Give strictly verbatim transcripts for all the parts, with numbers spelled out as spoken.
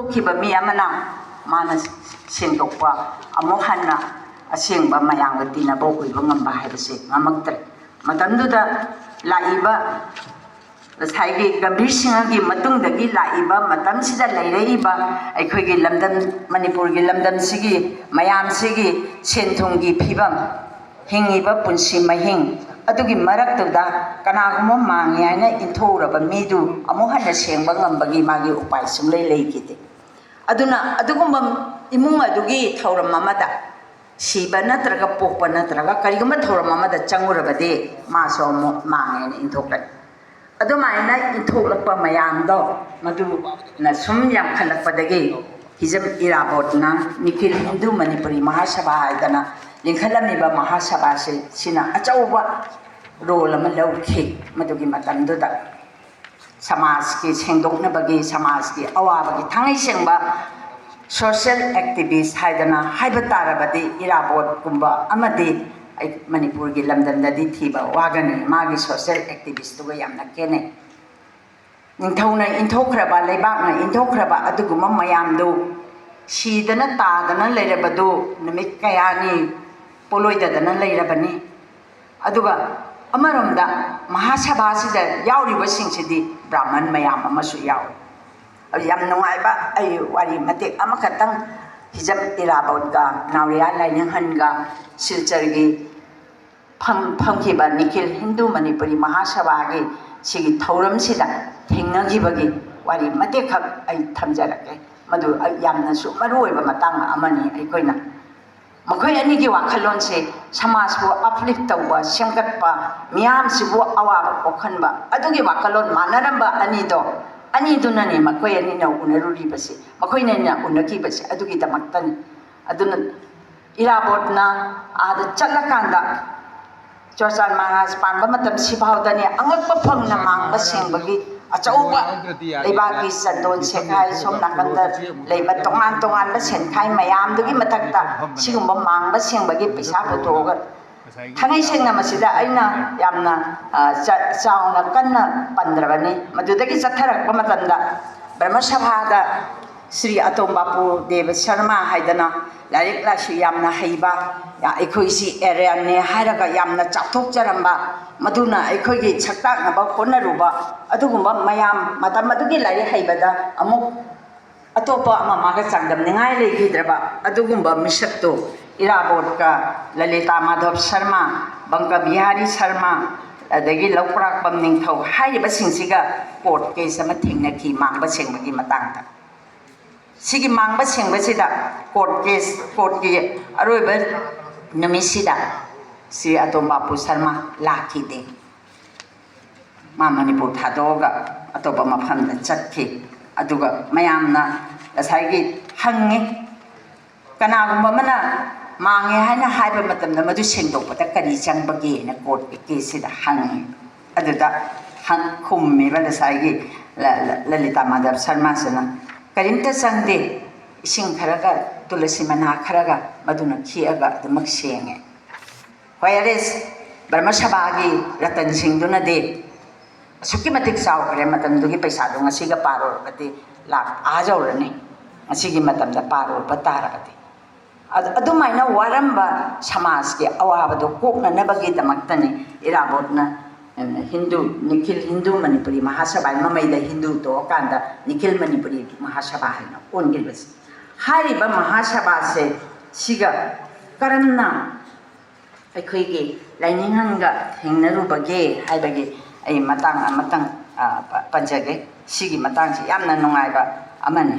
ꯊꯣꯛꯈꯤꯕ ꯃꯤ ꯑꯃꯅ ꯃꯥꯅ ꯁꯦꯡꯗꯣꯛꯄ, ꯑꯃꯨꯛ ꯍꯟꯅ ꯑꯁꯦꯡꯕ ꯃꯌꯥꯝꯒ ꯇꯤꯟꯅꯕ ꯑꯣꯏꯕ ꯉꯝꯕ ꯍꯥꯏꯕꯁꯦ ꯉꯝꯃꯛꯇ꯭ꯔꯦ꯫ ꯃꯇꯝꯗꯨꯗ ꯂꯥꯛꯏꯕ ꯉꯁꯥꯏꯒꯤ ꯒꯝꯚꯤꯔ ꯁꯤꯡꯍꯒꯤ ꯃꯇꯨꯡꯗꯒꯤ ꯂꯥꯛꯏꯕ ꯃꯇꯝꯁꯤꯗ ꯂꯩꯔꯛꯏꯕ ꯑꯩꯈꯣꯏꯒꯤ ꯂꯝꯗꯝ, ꯃꯅꯤꯄꯨꯔꯒꯤ ꯂꯝꯗꯝꯁꯤꯒꯤ ꯃꯌꯥꯝꯁꯤꯒꯤ ꯁꯦꯟ ꯊꯨꯝꯒꯤ ꯐꯤꯕꯝ, ꯍꯤꯡꯉꯤꯕ ꯄꯨꯟꯁꯤ ꯃꯍꯤꯡ ꯑꯗꯨꯒꯤ ꯃꯔꯛꯇꯨꯗ ꯀꯅꯥꯒꯨꯝꯕ ꯃꯥꯡꯉꯦ ꯍꯥꯏꯅ ꯏꯟꯊꯣꯛꯎꯔꯕ ꯃꯤꯗꯨ ꯑꯃꯨꯛ ꯍꯟꯅ ꯁꯦꯡꯕ ꯉꯝꯕꯒꯤ ꯃꯥꯒꯤ ꯎꯄꯥꯏ ꯁꯨꯡꯂꯩ ꯂꯩꯈꯤꯗꯦ꯫ ꯑꯗꯨꯅ ꯑꯗꯨꯒꯨꯝꯕ ꯏꯃꯨꯡ ꯑꯗꯨꯒꯤ ꯊꯧꯔꯝ ꯑꯃꯗ, ꯁꯤꯕ ꯅꯠꯇ꯭ꯔꯒ ꯄꯣꯛꯄ ꯅꯠꯇ꯭ꯔꯒ ꯀꯔꯤꯒꯨꯝꯕ ꯊꯧꯔꯝ ꯑꯃꯗ ꯆꯪꯉꯨꯔꯕꯗꯤ ꯃꯥꯁꯨ ꯑꯃꯨꯛ ꯃꯥꯡꯉꯦꯅ ꯏꯟꯊꯣꯛꯀꯅꯤ꯫ ꯑꯗꯨꯃꯥꯏꯅ ꯏꯟꯊꯣꯛꯂꯛꯄ ꯃꯌꯥꯝꯗꯣ ꯃꯗꯨꯅ ꯁꯨꯝ ꯌꯥꯝꯈꯠꯂꯛꯄꯗꯒꯤ ꯍꯤꯖꯝ ꯏꯔꯥꯕꯣꯠꯅ ꯅꯤꯈꯤꯜ ꯍꯤꯟꯗꯨ ꯃꯅꯤꯄꯨꯔꯤ ꯃꯍꯥꯁꯚꯥ ꯍꯥꯏꯗꯅ ꯂꯤꯡꯈꯠꯂꯝꯃꯤꯕ ꯃꯍꯥꯁꯚꯥꯁꯦ, ꯁꯤꯅ ꯑꯆꯧꯕ ꯔꯣꯜ ꯑꯃ ꯂꯧꯈꯤ ꯃꯗꯨꯒꯤ ꯃꯇꯝꯗꯨꯗ꯫ ꯁꯃꯥꯖꯀꯤ ꯁꯦꯡꯗꯣꯛꯅꯕꯒꯤ, ꯁꯃꯥꯖꯀꯤ ꯑꯋꯥꯕꯒꯤ ꯊꯥꯡꯉꯩ ꯁꯦꯡꯕ ꯁꯣꯁꯤꯌꯦꯜ ꯑꯦꯛꯇꯤꯚꯤꯁ ꯍꯥꯏꯗꯅ ꯍꯥꯏꯕ ꯇꯥꯔꯕꯗꯤ ꯏꯔꯥꯕꯣꯠꯀꯨꯝꯕ ꯑꯃꯗꯤ ꯑꯩ ꯃꯅꯤꯄꯨꯔꯒꯤ ꯂꯝꯗꯝꯗꯗꯤ ꯊꯤꯕ ꯋꯥꯒꯅꯤ꯫ ꯃꯥꯒꯤ ꯁꯣꯁꯤꯌꯦꯜ ꯑꯦꯛꯇꯤꯚꯤꯁꯇꯨꯒ ꯌꯥꯝꯅ ꯈꯦꯠꯅꯩ꯫ ꯅꯤꯡꯊꯧꯅ ꯏꯟꯊꯣꯛꯈ꯭ꯔꯕ, ꯂꯩꯕꯥꯛꯅ ꯏꯟꯊꯣꯛꯈ꯭ꯔꯕ ꯑꯗꯨꯒꯨꯝꯕ ꯃꯌꯥꯝꯗꯨ ꯁꯤꯗꯅ ꯇꯥꯗꯅ ꯂꯩꯔꯕꯗꯨ ꯅꯨꯃꯤꯠ ꯀꯌꯥꯅꯤ ꯄꯣꯂꯣꯏꯗꯗꯅ ꯂꯩꯔꯕꯅꯤ꯫ ꯑꯗꯨꯒ ꯑꯃꯔꯣꯝꯗ ꯃꯍꯥꯁꯚꯥꯁꯤꯗ ꯌꯥꯎꯔꯤꯕꯁꯤꯡꯁꯤꯗꯤ ꯕ꯭ꯔꯥꯍꯃꯟ ꯃꯌꯥꯝ ꯑꯃꯁꯨ ꯌꯥꯎꯏ꯫ ꯑꯗꯨ ꯌꯥꯝ ꯅꯨꯡꯉꯥꯏꯕ ꯑꯩ ꯋꯥꯔꯤ ꯃꯇꯦꯛ ꯑꯃꯈꯛꯇꯪ, ꯍꯤꯖꯝ ꯏꯔꯥꯕꯣꯠꯀ ꯅꯥꯎꯔꯤꯌꯥ ꯂꯥꯏꯅꯤꯡꯍꯟꯒ ꯁꯤꯜꯆꯔꯒꯤ ꯐꯝ-, ꯐꯝꯈꯤꯕ ꯅꯤꯈꯤꯜ ꯍꯤꯟꯗꯨ ꯃꯅꯤꯄꯨꯔꯤ ꯃꯍꯥꯁꯚꯥꯒꯤ ꯁꯤꯒꯤ ꯊꯧꯔꯝꯁꯤꯗ ꯊꯦꯡꯅꯈꯤꯕꯒꯤ ꯋꯥꯔꯤ ꯃꯇꯦꯛꯈꯛ ꯑꯩ ꯊꯝꯖꯔꯛꯀꯦ꯫ ꯃꯗꯨ ꯑꯩ ꯌꯥꯝꯅꯁꯨ ꯃꯔꯨ ꯑꯣꯏꯕ ꯃꯇꯥꯡ ꯑꯃꯅꯤ꯫ ꯑꯩꯈꯣꯏꯅ ꯃꯈꯣꯏ ꯑꯅꯤꯒꯤ ꯋꯥꯈꯜꯂꯣꯟꯁꯦ ꯁꯃꯥꯖꯄꯨ ꯑꯞꯂꯤꯐ ꯇꯧꯕ, ꯁꯦꯝꯒꯠꯄ, ꯃꯤꯌꯥꯝꯁꯤꯕꯨ ꯑꯋꯥꯕ ꯀꯣꯛꯍꯟꯕ, ꯑꯗꯨꯒꯤ ꯋꯥꯈꯜꯂꯣꯟ ꯃꯥꯟꯅꯔꯝꯕ ꯑꯅꯤꯗꯣ, ꯑꯅꯤꯗꯨꯅꯅꯤ ꯃꯈꯣꯏ ꯑꯅꯤꯅ ꯎꯅꯔꯨꯔꯤꯕꯁꯦ, ꯃꯈꯣꯏꯅ ꯑꯅꯤꯅ ꯎꯅꯈꯤꯕꯁꯦ ꯑꯗꯨꯒꯤꯗꯃꯛꯇꯅꯤ꯫ ꯑꯗꯨꯅ ꯏꯔꯥꯕꯣꯠꯅ ꯑꯥꯗ ꯆꯠꯂꯀꯥꯟꯗ ꯆꯨꯔꯆꯥꯟ ꯃꯍꯥꯔꯥꯖ ꯄꯥꯟꯕ ꯃꯇꯝ ꯁꯤꯐꯥꯎꯗꯅꯤ ꯑꯉꯛꯄ ꯐꯪꯅ ꯃꯥꯡꯕ ꯁꯦꯡꯕꯒꯤ ꯑꯆꯧꯕ ꯂꯩꯕꯥꯛꯀꯤ ꯆꯟꯗꯣꯟ ꯁꯦꯈꯥꯏ, ꯁꯣꯝ ꯅꯥꯀꯟꯗ ꯂꯩꯕ ꯇꯣꯉꯥꯟ ꯇꯣꯉꯥꯟꯕ ꯁꯦꯟꯈꯥꯏ ꯃꯌꯥꯝꯗꯨꯒꯤ ꯃꯊꯛꯇ ꯁꯤꯒꯨꯝꯕ ꯃꯥꯡꯕ ꯁꯦꯡꯕꯒꯤ ꯄꯩꯁꯥ ꯄꯨꯊꯣꯛꯑꯒ, ꯊꯥꯡꯉꯩ ꯁꯦꯡꯅ ꯃꯁꯤꯗ ꯑꯩꯅ ꯌꯥꯝꯅ, ꯑ, ꯆ-, ꯆꯥꯎꯅ ꯀꯟꯅ ꯄꯟꯗ꯭ꯔꯕꯅꯤ꯫ ꯃꯗꯨꯗꯒꯤ ꯆꯠꯊꯔꯛꯄ ꯃꯇꯝꯗ ꯕ꯭ꯔꯍ꯭ꯃ ꯁꯚꯥꯗ ꯁ꯭ꯔꯤ ꯑꯇꯣꯝꯕꯥꯄꯨ ꯗꯦꯕ ꯁꯔꯃ ꯍꯥꯏꯗꯅ ꯂꯥꯏꯔꯤꯛ ꯂꯥꯏꯁꯨ ꯌꯥꯝꯅ ꯍꯩꯕ, ꯑꯩꯈꯣꯏꯁꯤ ꯑꯦꯔꯤꯌꯟꯅꯦ ꯍꯥꯏꯔꯒ ꯌꯥꯝꯅ ꯆꯥꯎꯊꯣꯛꯆꯔꯝꯕ, ꯃꯗꯨꯅ ꯑꯩꯈꯣꯏꯒꯤ ꯁꯛꯇꯥꯛꯅꯕ ꯍꯣꯠꯅꯔꯨꯕ, ꯑꯗꯨꯒꯨꯝꯕ ꯃꯌꯥꯝ, ꯃꯇꯝ ꯑꯗꯨꯒꯤ ꯂꯥꯏꯔꯤꯛ ꯍꯩꯕꯗ ꯑꯃꯨꯛ ꯑꯇꯣꯞꯄ ꯑꯃ ꯃꯥꯒ ꯆꯥꯡꯗꯝꯅꯤꯡꯉꯥꯏ ꯂꯩꯈꯤꯗ꯭ꯔꯕ ꯑꯗꯨꯒꯨꯝꯕ ꯃꯤꯁꯛꯇꯣ ꯏꯔꯥꯕꯣꯠꯀ ꯂꯂꯤꯇꯥ ꯃꯥꯙꯕ ꯁꯔꯃ, ꯕꯪꯀ ꯕꯤꯍꯥꯔꯤ ꯁꯔꯃ, ꯑꯗꯒꯤ ꯂꯧꯀ꯭ꯔꯥꯛꯄꯝ ꯅꯤꯡꯊꯧ ꯍꯥꯏꯔꯤꯕꯁꯤꯡꯁꯤꯒ ꯀꯣꯔꯠ ꯀꯦꯁ ꯑꯃ ꯊꯦꯡꯅꯈꯤ ꯃꯥꯡꯕ ꯁꯦꯡꯕꯒꯤ ꯃꯇꯥꯡꯗ꯫ ꯁꯤꯒꯤ ꯃꯥꯡꯕ ꯁꯦꯡꯕꯁꯤꯗ ꯀꯣꯔꯠ ꯀꯦꯁ, ꯀꯣꯔꯠꯀꯤ ꯑꯔꯣꯏꯕ ꯅꯨꯃꯤꯠꯁꯤꯗ ꯁ꯭ꯔꯤ ꯑꯇꯣꯝꯕꯥꯄꯨ ꯁꯔꯃ ꯂꯥꯛꯈꯤꯗꯦ꯫ ꯃꯥ ꯃꯅꯤꯄꯨꯔ ꯊꯥꯗꯣꯛꯑꯒ ꯑꯇꯣꯞꯄ ꯃꯐꯝꯗ ꯆꯠꯈꯤ꯫ ꯑꯗꯨꯒ ꯃꯌꯥꯝꯅ ꯉꯁꯥꯏꯒꯤ ꯍꯪꯉꯤ, ꯀꯅꯥꯒꯨꯝꯕ ꯑꯃꯅ ꯃꯥꯡꯉꯦ ꯍꯥꯏꯅ ꯍꯥꯏꯕ ꯃꯇꯝꯗ ꯃꯗꯨ ꯁꯦꯡꯗꯣꯛꯄꯗ ꯀꯔꯤ ꯆꯪꯕꯒꯦꯅ ꯀꯣꯔꯠꯀꯤ ꯀꯦꯁꯁꯤꯗ ꯍꯪꯉꯤ꯫ ꯑꯗꯨꯗ ꯍꯪ-, ꯈꯨꯝꯃꯤꯕ ꯉꯁꯥꯏꯒꯤ ꯂ-, ꯂ-, ꯂꯂꯤꯇꯥ ꯃꯥꯙꯕ ꯁꯔꯃꯁꯤꯅ, "ꯀꯔꯤꯝꯇ ꯆꯪꯗꯦ, ꯏꯁꯤꯡ ꯈꯔꯒ ꯇꯨꯂꯁꯤ ꯃꯅꯥ ꯈꯔꯒ ꯃꯗꯨꯅ ꯈꯤꯛꯑꯒ ꯑꯗꯨꯃꯛ ꯁꯦꯡꯉꯦ"꯫ ꯍꯣꯏ, ꯑꯔꯦꯁ ꯕ꯭ꯔꯍꯃ ꯁꯚꯥꯒꯤ ꯔꯇꯟ ꯁꯤꯡꯗꯨꯅꯗꯤ ꯑꯁꯨꯛꯀꯤ ꯃꯇꯤꯛ ꯆꯥꯎꯈ꯭ꯔꯦ, ꯃꯇꯝꯗꯨꯒꯤ ꯄꯩꯁꯥꯗꯣ ꯉꯁꯤꯒ ꯄꯥꯔꯨꯔꯒꯗꯤ ꯂꯥꯛ ꯑꯥ ꯌꯧꯔꯅꯤ, ꯉꯁꯤꯒꯤ ꯃꯇꯝꯗ ꯄꯥꯔꯨꯕ ꯇꯥꯔꯒꯗꯤ꯫ ꯑꯗ-, ꯑꯗꯨꯃꯥꯏꯅ ꯋꯥꯔꯝꯕ ꯁꯃꯥꯖꯀꯤ ꯑꯋꯥꯕꯗꯣ ꯀꯣꯛꯅꯅꯕꯒꯤꯗꯃꯛꯇꯅꯤ ꯏꯔꯥꯕꯣꯠꯅ, ꯎꯝ, ꯍꯤꯟꯗꯨ, ꯅꯤꯈꯤꯜ ꯍꯤꯟꯗꯨ ꯃꯅꯤꯄꯨꯔꯤ ꯃꯍꯥꯁꯚꯥ, ꯃꯃꯩꯗ ꯍꯤꯟꯗꯨ ꯇꯣꯛꯑꯀꯥꯟꯗ ꯅꯤꯈꯤꯜ ꯃꯅꯤꯄꯨꯔꯤ ꯃꯍꯥꯁꯚꯥ ꯍꯥꯏꯅ ꯑꯣꯟꯈꯤꯕꯁꯦ꯫ ꯍꯥꯏꯔꯤꯕ ꯃꯍꯥꯁꯚꯥꯁꯦ ꯁꯤꯒ ꯀꯔꯝꯅ ꯑꯩꯈꯣꯏꯒꯤ ꯂꯥꯏꯅꯤꯡꯍꯟꯒ ꯊꯦꯡꯅꯔꯨꯕꯒꯦ ꯍꯥꯏꯕꯒꯤ ꯑꯩ ꯃꯇꯥꯡ ꯑꯃꯇꯪ, ꯑ, ꯄ-, ꯄꯟꯖꯒꯦ꯫ ꯁꯤꯒꯤ ꯃꯇꯥꯡꯁꯤ ꯌꯥꯝꯅ ꯅꯨꯡꯉꯥꯏꯕ ꯑꯃꯅꯤ꯫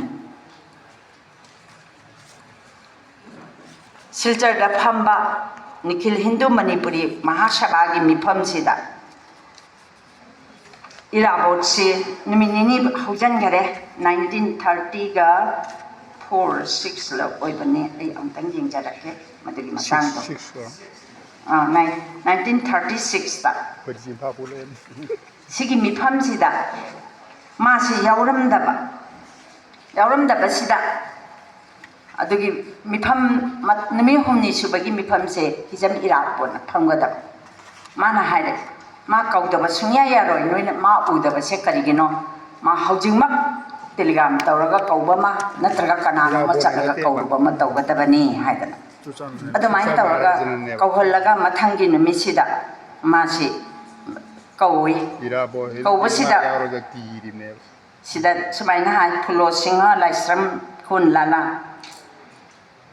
ꯁꯤꯜꯆꯔꯗ ꯐꯝꯕ ꯅꯤꯈꯤꯜ ꯍꯤꯟꯗꯨ ꯃꯅꯤꯄꯨꯔꯤ ꯃꯍꯥꯁꯚꯥꯒꯤ ꯃꯤꯐꯝꯁꯤꯗ ꯏꯔꯥꯕꯣꯠꯁꯤ ꯅꯨꯃꯤꯠ ꯅꯤꯅꯤ ꯍꯧꯖꯤꯟꯈꯔꯦ꯫ ꯅꯥꯏꯟꯇꯤꯟ ꯊꯥꯔꯇꯤꯒ ꯐꯣꯔ ꯁꯤꯛꯁꯂ ꯑꯣꯏꯕꯅꯤ, ꯑꯩ ꯑꯃꯨꯛꯇꯪ ꯌꯦꯡꯖꯔꯛꯀꯦ ꯃꯗꯨꯒꯤ ꯃꯇꯥꯡꯗꯣ꯫ ꯁꯤꯛꯁ, ꯁꯤꯛꯁꯂꯣ? ꯑꯥ, ꯅꯥꯏꯟ-, ꯅꯥꯏꯟꯇꯤꯟ ꯊꯥꯔꯇꯤ ꯁꯤꯛꯁꯇ꯫ ꯑꯩꯈꯣꯏꯗꯤ ꯆꯤꯟꯐꯥ ꯄꯨ ꯂꯩꯔꯝꯃꯤ꯫ ꯁꯤꯒꯤ ꯃꯤꯐꯝꯁꯤꯗ ꯃꯥꯁꯤ ꯌꯥꯎꯔꯝꯗꯕ, ꯌꯥꯎꯔꯝꯗꯕꯁꯤꯗ ꯑꯗꯨꯒꯤ ꯃꯤꯐꯝ ꯃ-, ꯅꯨꯃꯤꯠ ꯍꯨꯝꯅꯤ ꯁꯨꯕꯒꯤ ꯃꯤꯐꯝꯁꯦ ꯍꯤꯖꯝ ꯏꯔꯥꯕꯣꯠꯅ ꯐꯝꯒꯗꯕ꯫ ꯃꯥꯅ ꯍꯥꯏꯔꯦ, "ꯃꯥ ꯀꯧꯗꯕ ꯁꯨꯡꯌꯥ ꯌꯥꯔꯣꯏ, ꯅꯣꯏꯅ ꯃꯥ ꯎꯗꯕꯁꯦ ꯀꯔꯤꯒꯤꯅꯣ? ꯃꯥ ꯍꯧꯖꯤꯛꯃꯛ ꯇꯦꯂꯤꯒ꯭ꯔꯥꯝ ꯇꯧꯔꯒ ꯀꯧꯕ ꯑꯃ, ꯅꯠꯇ꯭ꯔꯒ ꯀꯅꯥꯅꯣ ꯑꯃ ꯆꯠꯂꯒ ꯀꯧꯔꯨꯕ ꯑꯃ ꯇꯧꯒꯗꯕꯅꯤ ꯍꯥꯏꯗꯅ, ꯑꯗꯨꯃꯥꯏꯅ ꯇꯧꯔꯒ ꯀꯧꯍꯜꯂꯒ ꯃꯊꯪꯒꯤ ꯅꯨꯃꯤꯠꯁꯤꯗ ꯃꯥꯁꯤ ꯀꯧꯏ꯫ ꯀꯧꯕꯁꯤꯗ ꯁꯤꯗ ꯁꯨꯃꯥꯏꯅ ꯍꯥꯏ, ꯐꯨꯂꯣ ꯁꯤꯡꯍ ꯂꯥꯏꯁ꯭ꯔꯝ ꯈꯨꯟ ꯂꯥꯂꯥ,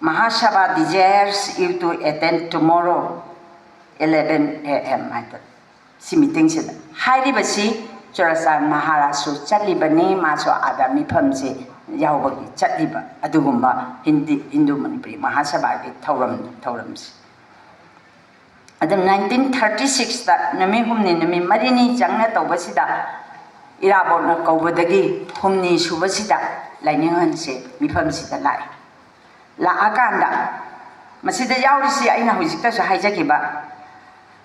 Mahasabha desires you to attend tomorrow eleven a.m. ꯍꯥꯏꯗꯅ꯫ ꯁꯤ ꯃꯤꯇꯤꯡꯁꯤꯗ ꯍꯥꯏꯔꯤꯕꯁꯤ ꯆꯨꯔꯥꯆꯥꯟ ꯃꯍꯥꯔꯥꯖꯁꯨ ꯆꯠꯂꯤꯕꯅꯤ, ꯃꯥꯁꯨ ꯑꯥꯗ ꯃꯤꯐꯝꯁꯤ ꯌꯥꯎꯕꯒꯤ ꯆꯠꯂꯤꯕ ꯑꯗꯨꯒꯨꯝꯕ ꯍꯤꯟꯗꯤ, ꯍꯤꯟꯗꯨ ꯃꯅꯤꯄꯨꯔꯤ ꯃꯍꯥꯁꯚꯥꯒꯤ ꯊꯧꯔꯝ, ꯊꯧꯔꯝꯁꯤ꯫ ꯑꯗꯨꯝ ꯅꯥꯏꯟꯇꯤꯟ ꯊꯥꯔꯇꯤ ꯁꯤꯛꯁꯇ ꯅꯨꯃꯤꯠ ꯍꯨꯝꯅꯤ, ꯅꯨꯃꯤꯠ ꯃꯔꯤꯅꯤ ꯆꯪꯅ ꯇꯧꯕꯁꯤꯗ ꯏꯔꯥꯕꯣꯠꯅ ꯀꯧꯕꯗꯒꯤ ꯍꯨꯝꯅꯤ ꯁꯨꯕꯁꯤꯗ ꯂꯥꯏꯅꯤꯡꯍꯟꯁꯦ ꯃꯤꯐꯝꯁꯤꯗ ꯂꯥꯛꯑꯦ꯫ ꯂꯥꯛꯑꯀꯥꯟꯗ ꯃꯁꯤꯗ ꯌꯥꯎꯔꯤꯁꯤ ꯑꯩꯅ ꯍꯧꯖꯤꯛꯇꯁꯨ ꯍꯥꯏꯖꯈꯤꯕ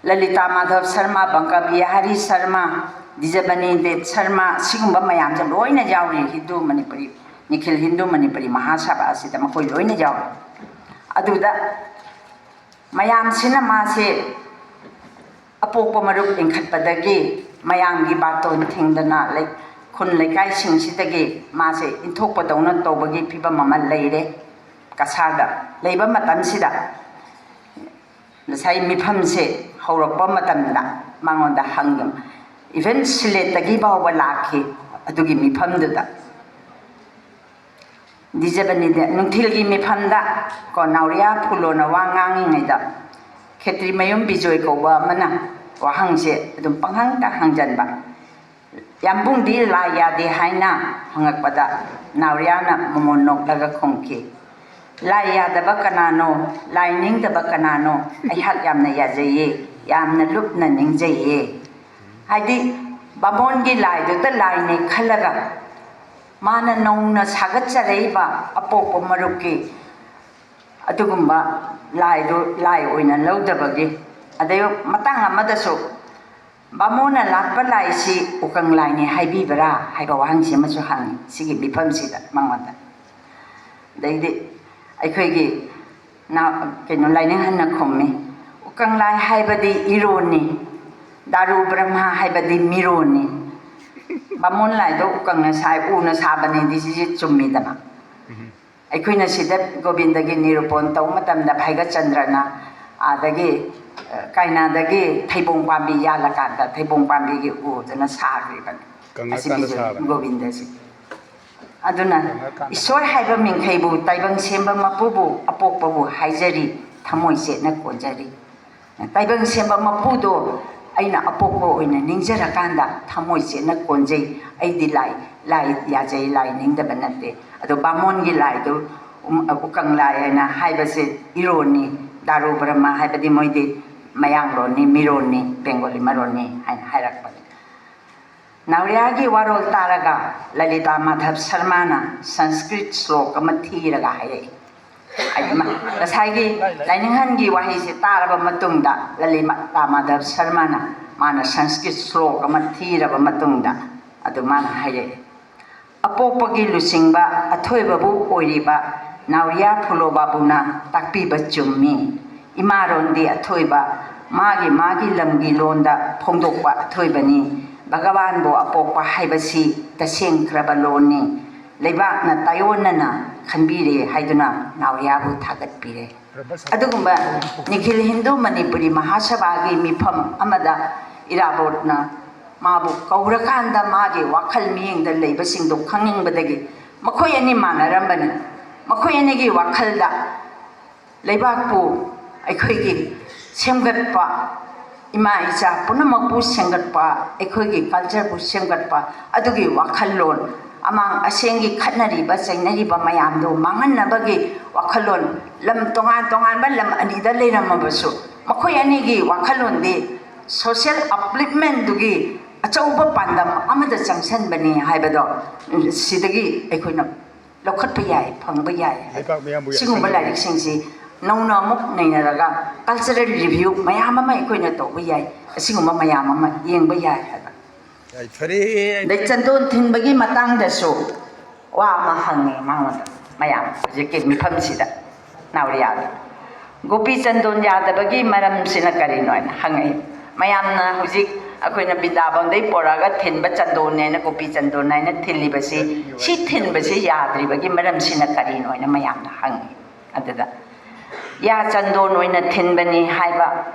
ꯂꯂꯤꯇꯥ ꯃꯥꯙꯕ ꯁꯔꯃ, ꯕꯪꯀ ꯕꯤꯍꯥꯔꯤ ꯁꯔꯃ, ꯗꯤꯖꯕꯅꯤ ꯗꯦꯕ ꯁꯔꯃ, ꯁꯤꯒꯨꯝꯕ ꯃꯌꯥꯝꯁꯦ ꯂꯣꯏꯅ ꯌꯥꯎꯔꯤ꯫ ꯍꯤꯟꯗꯨ ꯃꯅꯤꯄꯨꯔꯤ, ꯅꯤꯈꯤꯜ ꯍꯤꯟꯗꯨ ꯃꯅꯤꯄꯨꯔꯤ ꯃꯍꯥꯁꯚꯥ ꯑꯁꯤꯗ ꯃꯈꯣꯏ ꯂꯣꯏꯅ ꯌꯥꯎꯔꯤ꯫ ꯑꯗꯨꯗ ꯃꯌꯥꯝꯁꯤꯅ ꯃꯥꯁꯦ ꯑꯄꯣꯛꯄ ꯃꯔꯨꯞ ꯂꯤꯡꯈꯠꯄꯗꯒꯤ ꯃꯌꯥꯝꯒꯤ ꯕꯥꯇꯣꯟ ꯊꯤꯡꯗꯅ ꯂꯩ-, ꯈꯨꯟ ꯂꯩꯀꯥꯏꯁꯤꯡꯁꯤꯗꯒꯤ ꯃꯥꯁꯦ ꯏꯟꯊꯣꯛꯄꯗꯧꯅ ꯇꯧꯕꯒꯤ ꯐꯤꯕꯝ ꯑꯃ ꯂꯩꯔꯦ꯫ ꯀꯁꯥꯔꯗ ꯂꯩꯕ ꯃꯇꯝꯁꯤꯗ ꯉꯁꯥꯏ ꯃꯤꯐꯝꯁꯦ ꯍꯧꯔꯛꯄ ꯃꯇꯝꯗ ꯃꯉꯣꯟꯗ ꯍꯪꯉꯤ, even ꯁꯤꯂꯦꯠꯇꯒꯤ ꯐꯥꯎꯕ ꯂꯥꯛꯈꯤ ꯑꯗꯨꯒꯤ ꯃꯤꯐꯝꯗꯨꯗ꯫ ꯗꯤꯖꯕꯅꯤꯗ ꯅꯨꯡꯊꯤꯜꯒꯤ ꯃꯤꯐꯝꯗ ꯀꯣ, ꯅꯥꯎꯔꯤꯌꯥ ꯐꯨꯂꯣꯅ ꯋꯥ ꯉꯥꯡꯉꯤꯉꯩꯗ ꯈꯦꯇ꯭ꯔꯤꯃꯌꯨꯝ ꯕꯤꯖꯣꯏ ꯀꯧꯕ ꯑꯃꯅ ꯋꯥꯍꯪꯁꯦ ꯑꯗꯨꯝ ꯄꯪꯍꯪꯗ ꯍꯪꯖꯟꯕ꯫ "ꯌꯥꯝꯕꯨꯡꯗꯤ ꯂꯥꯏ ꯌꯥꯗꯦ ꯍꯥꯏꯅ?" ꯍꯪꯉꯛꯄꯗ ꯅꯥꯎꯔꯤꯌꯥꯅ ꯃꯃꯣꯟ ꯅꯣꯛꯂꯒ ꯈꯨꯝꯈꯤ, "ꯂꯥꯏ ꯌꯥꯗꯕ ꯀꯅꯥꯅꯣ? ꯂꯥꯏ ꯅꯤꯡꯗꯕ ꯀꯅꯥꯅꯣ? ꯑꯩꯍꯥꯛ ꯌꯥꯝꯅ ꯌꯥꯖꯩꯌꯦ, ꯌꯥꯝꯅ ꯂꯨꯞꯅ ꯅꯤꯡꯖꯩꯌꯦ"꯫ ꯍꯥꯏꯗꯤ ꯕꯥꯃꯣꯟꯒꯤ ꯂꯥꯏꯗꯨꯗ ꯂꯥꯏꯅꯦ ꯈꯜꯂꯒ ꯃꯥꯅ ꯅꯧꯅ ꯁꯥꯒꯠꯆꯔꯛꯏꯕ ꯑꯄꯣꯛꯄ ꯃꯔꯨꯞꯀꯤ ꯑꯗꯨꯒꯨꯝꯕ ꯂꯥꯏꯗꯨ ꯂꯥꯏ ꯑꯣꯏꯅ ꯂꯧꯗꯕꯒꯤ꯫ ꯑꯗꯩ ꯃꯇꯥꯡ ꯑꯃꯗꯁꯨ "ꯕꯥꯃꯣꯟꯅ ꯂꯥꯠꯄ ꯂꯥꯏꯁꯤ ꯎꯀꯪ ꯂꯥꯏꯅꯤ ꯍꯥꯏꯕꯤꯕ꯭ꯔꯥ?" ꯍꯥꯏꯕ ꯋꯥꯍꯪꯁꯤ ꯑꯃꯁꯨ ꯍꯪꯉꯤ ꯁꯤꯒꯤ ꯃꯤꯐꯝꯁꯤꯗ ꯃꯉꯣꯟꯗ꯫ ꯑꯗꯩꯗꯤ ꯑꯩꯈꯣꯏꯒꯤ ꯅ-, ꯀꯩꯅꯣ, ꯂꯥꯏꯅꯤꯡꯍꯟꯅ ꯈꯨꯝꯃꯤ, "ꯎꯀꯪ ꯂꯥꯏ ꯍꯥꯏꯕꯗꯤ ꯏꯔꯣꯟꯅꯤ, ꯗꯥꯔꯨ ꯕ꯭ꯔꯍ꯭ꯃ ꯍꯥꯏꯕꯗꯤ ꯃꯤꯔꯣꯟꯅꯤ, ꯕꯥꯃꯣꯟ ꯂꯥꯏꯗꯣ ꯎꯀꯪꯅ ꯁꯥꯏ, ꯎꯅ ꯁꯥꯕꯅꯦꯗꯤ ꯁꯤꯁꯦ ꯆꯨꯝꯃꯤꯗꯅ꯫ ꯑꯩꯈꯣꯏꯅ ꯁꯤꯗ ꯒꯣꯕꯤꯟꯗꯒꯤ ꯅꯤꯔꯨꯄꯣꯟ ꯇꯧꯕ ꯃꯇꯝꯗ ꯚꯩꯒꯆꯟꯗ꯭ꯔꯅ ꯑꯥꯗꯒꯤ, ꯑ, ꯀꯥꯏꯅꯥꯗꯒꯤ ꯊꯩꯕꯣꯡ ꯄꯥꯝꯕꯤ ꯌꯥꯜꯂꯀꯥꯟꯗ ꯊꯩꯕꯣꯡ ꯄꯥꯝꯕꯤꯒꯤ ꯎꯗꯨꯅ ꯁꯥꯈ꯭ꯔꯤꯕꯅꯤ꯫ ꯀꯪꯉꯀꯥꯟꯗ ꯑꯁꯤꯒꯤꯁꯦ ꯁꯥꯕꯅꯤ꯫ ꯒꯣꯕꯤꯟꯗꯁꯤ꯫ ꯑꯗꯨꯅ ꯀꯪꯉꯀꯥꯟꯗ ꯏꯁꯣꯔ ꯁꯥꯕꯅꯤ꯫ ꯍꯥꯏꯕ ꯃꯤꯡꯈꯩꯕꯨ, ꯇꯥꯏꯕꯪ ꯁꯦꯝꯕ ꯃꯄꯨꯕꯨ, ꯑꯄꯣꯛꯄꯕꯨ ꯍꯥꯏꯖꯔꯤ, ꯊꯃꯣꯏ ꯆꯦꯠꯅ ꯀꯣꯟꯖꯔꯤ꯫ ꯇꯥꯏꯕꯪ ꯁꯦꯝꯕ ꯃꯄꯨꯗꯣ ꯑꯩꯅ ꯑꯄꯣꯛꯄ ꯑꯣꯏꯅ ꯅꯤꯡꯖꯔꯀꯥꯟꯗ ꯊꯃꯣꯏ ꯆꯦꯠꯅ ꯀꯣꯟꯖꯩ꯫ ꯑꯩꯗꯤ ꯂꯥꯏ, ꯂꯥꯏ ꯌꯥꯖꯩ, ꯂꯥꯏ ꯅꯤꯡꯗꯕ ꯅꯠꯇꯦ꯫ ꯑꯗꯣ ꯕꯥꯃꯣꯟꯒꯤ ꯂꯥꯏꯗꯣ, ꯎꯝ, ꯎꯀꯪ ꯂꯥꯏ ꯍꯥꯏꯅ ꯍꯥꯏꯕꯁꯦ ꯏꯔꯣꯟꯅꯤ꯫ ꯗꯥꯔꯨ ꯕ꯭ꯔꯍꯃ ꯍꯥꯏꯕꯗꯤ ꯃꯣꯏꯗꯤ ꯃꯌꯥꯡꯂꯣꯟꯅꯤ, ꯃꯤꯔꯣꯟꯅꯤ, ꯕꯦꯡꯒꯣꯂꯤ ꯃꯔꯣꯟꯅꯤ ꯍꯥꯏꯅ ꯍꯥꯏꯔꯛꯄꯅꯤ꯫ ꯅꯥꯎꯔꯤꯌꯥꯒꯤ ꯋꯥꯔꯣꯜ ꯇꯥꯔꯒ ꯂꯂꯤꯇꯥ ꯃꯥꯙꯕ ꯁꯔꯃꯅ ꯁꯪꯁꯀ꯭ꯔꯤꯠ ꯁ꯭ꯂꯣꯛ ꯑꯃ ꯊꯤꯔꯒ ꯍꯥꯏꯔꯛꯏ꯫ ꯍꯥꯏꯗꯤ ꯃꯥ-, ꯉꯁꯥꯏꯒꯤ ꯂꯥꯏꯅꯤꯡꯍꯟꯒꯤ ꯋꯥꯍꯩꯁꯦ ꯇꯥꯔꯕ ꯃꯇꯨꯡꯗ ꯂꯂꯤꯇꯥ ꯃꯥꯙꯕ ꯁꯔꯃꯅ ꯃꯥꯅ ꯁꯪꯁꯀ꯭ꯔꯤꯠ ꯁ꯭ꯂꯣꯛ ꯑꯃ ꯊꯤꯔꯕ ꯃꯇꯨꯡꯗ ꯑꯗꯨ ꯃꯥꯅ ꯍꯥꯏꯔꯛꯏ, "ꯑꯄꯣꯛꯄꯒꯤ ꯂꯨꯆꯤꯡꯕ ꯑꯊꯣꯏꯕꯕꯨ ꯑꯣꯏꯔꯤꯕ ꯅꯥꯎꯔꯤꯌꯥ ꯐꯨꯂꯣꯕꯥꯕꯨꯅ ꯇꯥꯛꯄꯤꯕ ꯆꯨꯝꯃꯤ꯫ ꯏꯃꯥꯔꯣꯟꯗꯤ ꯑꯊꯣꯏꯕ ꯃꯥꯒꯤ ꯃꯥꯒꯤ ꯂꯝꯒꯤ ꯂꯣꯟꯗ ꯐꯣꯡꯗꯣꯛꯄ ꯑꯊꯣꯏꯕꯅꯤ꯫ ꯚꯒꯋꯥꯟꯕꯨ ꯑꯄꯣꯛꯄ ꯍꯥꯏꯕꯁꯤ ꯇꯁꯦꯡꯈ꯭ꯔꯕ ꯂꯣꯟꯅꯤ꯫ ꯂꯩꯕꯥꯛꯅ ꯇꯥꯏꯑꯣꯟꯅꯅ ꯈꯟꯕꯤꯔꯦ" ꯍꯥꯏꯗꯨꯅ ꯅꯥꯎꯔꯤꯌꯥꯕꯨ ꯊꯥꯒꯠꯄꯤꯔꯦ꯫ ꯑꯗꯨꯒꯨꯝꯕ ꯅꯤꯈꯤꯜ ꯍꯤꯟꯗꯨ ꯃꯅꯤꯄꯨꯔꯤ ꯃꯍꯥꯁꯚꯥꯒꯤ ꯃꯤꯐꯝ ꯑꯃꯗ ꯏꯔꯥꯕꯣꯠꯅ ꯃꯥꯕꯨ ꯀꯧꯔꯀꯥꯟꯗ ꯃꯥꯒꯤ ꯋꯥꯈꯜ ꯃꯤꯠꯌꯦꯡꯗ ꯂꯩꯕꯁꯤꯡꯗꯣ ꯈꯪꯅꯤꯡꯕꯗꯒꯤ ꯃꯈꯣꯏ ꯑꯅꯤ ꯃꯥꯟꯅꯔꯝꯕꯅꯤ꯫ ꯃꯈꯣꯏ ꯑꯅꯤꯒꯤ ꯋꯥꯈꯜꯗ ꯂꯩꯕꯥꯛꯄꯨ ꯑꯩꯈꯣꯏꯒꯤ ꯁꯦꯝꯒꯠꯄ, ꯏꯃꯥ ꯏꯆꯥ ꯄꯨꯝꯅꯃꯛꯄꯨ ꯁꯦꯝꯒꯠꯄ, ꯑꯩꯈꯣꯏꯒꯤ ꯀꯜꯆꯔꯕꯨ ꯁꯦꯝꯒꯠꯄ, ꯑꯗꯨꯒꯤ ꯋꯥꯈꯜꯂꯣꯟ, ꯑꯃꯥꯡ ꯑꯁꯦꯡꯒꯤ ꯈꯠꯅꯔꯤꯕ ꯆꯩꯅꯔꯤꯕ ꯃꯌꯥꯝꯗꯨ ꯃꯥꯡꯍꯟꯅꯕꯒꯤ ꯋꯥꯈꯜꯂꯣꯟ, ꯂꯝ ꯇꯣꯉꯥꯟ ꯇꯣꯉꯥꯟꯕ ꯂꯝ ꯑꯅꯤꯗ ꯂꯩꯔꯝꯃꯕꯁꯨ ꯃꯈꯣꯏ ꯑꯅꯤꯒꯤ ꯋꯥꯈꯜꯂꯣꯟꯗꯤ social upliftmentꯗꯨꯒꯤ ꯑꯆꯧꯕ ꯄꯥꯟꯗꯝ ꯑꯃꯗ ꯆꯪꯁꯤꯟꯕꯅꯤ ꯍꯥꯏꯕꯗꯣ ꯁꯤꯗꯒꯤ ꯑꯩꯈꯣꯏꯅ ꯂꯧꯈꯠꯄ ꯌꯥꯏ, ꯐꯪꯕ ꯌꯥꯏ꯫ ꯂꯩꯕꯥꯛ ꯃꯤꯌꯥꯝꯕꯨ ꯁꯤꯒꯨꯝꯕ ꯌꯥꯏꯐꯅꯕ꯫ ꯂꯥꯏꯔꯤꯛꯁꯤꯡꯁꯤ ꯅꯧꯅ ꯑꯃꯨꯛ ꯅꯩꯅꯔꯒ cultural review ꯃꯌꯥꯝ ꯑꯃ ꯑꯩꯈꯣꯏꯅ ꯇꯧꯕ ꯌꯥꯏ, ꯑꯁꯤꯒꯨꯝꯕ ꯃꯌꯥꯝ ꯑꯃ ꯌꯦꯡꯕ ꯌꯥꯏ ꯍꯥꯏꯕ꯫ ꯌꯥꯏꯐꯔꯦ꯫ ꯑꯗꯩ ꯆꯟꯗꯣꯟ ꯊꯤꯟꯕꯒꯤ ꯃꯇꯥꯡꯗꯁꯨ ꯋꯥ ꯑꯃ ꯍꯪꯉꯦ ꯃꯉꯣꯟꯗ, ꯃꯌꯥꯝ ꯍꯧꯖꯤꯛꯀꯤ ꯃꯤꯐꯝꯁꯤꯗ ꯅꯥꯎꯔꯤꯌꯥꯗ, "ꯒꯣꯄꯤ ꯆꯟꯗꯣꯟ ꯌꯥꯗꯕꯒꯤ ꯃꯔꯝꯁꯤꯅ ꯀꯔꯤꯅꯣ?" ꯍꯥꯏꯅ ꯍꯪꯉꯛꯏ꯫ ꯃꯌꯥꯝꯅ ꯍꯧꯖꯤꯛ ꯑꯩꯈꯣꯏꯅ ꯕꯤꯟꯗꯥꯕꯟꯗꯩ ꯄꯣꯔꯛꯑꯒ ꯊꯤꯟꯕ ꯆꯟꯗꯣꯟꯅꯦꯅ, ꯒꯣꯄꯤ ꯆꯟꯗꯣꯟ ꯍꯥꯏꯅ ꯊꯤꯜꯂꯤꯕꯁꯤ, ꯁꯤ ꯊꯤꯟꯕꯁꯤ ꯌꯥꯗ꯭ꯔꯤꯕꯒꯤ ꯃꯔꯝꯁꯤꯅ ꯀꯔꯤꯅꯣ ꯍꯥꯏꯅ ꯃꯌꯥꯝꯅ ꯍꯪꯉꯤ꯫ ꯑꯗꯨꯗ ꯌꯥ ꯆꯟꯗꯣꯟ ꯑꯣꯏꯅ ꯊꯤꯟꯕꯅꯤ ꯍꯥꯏꯕ,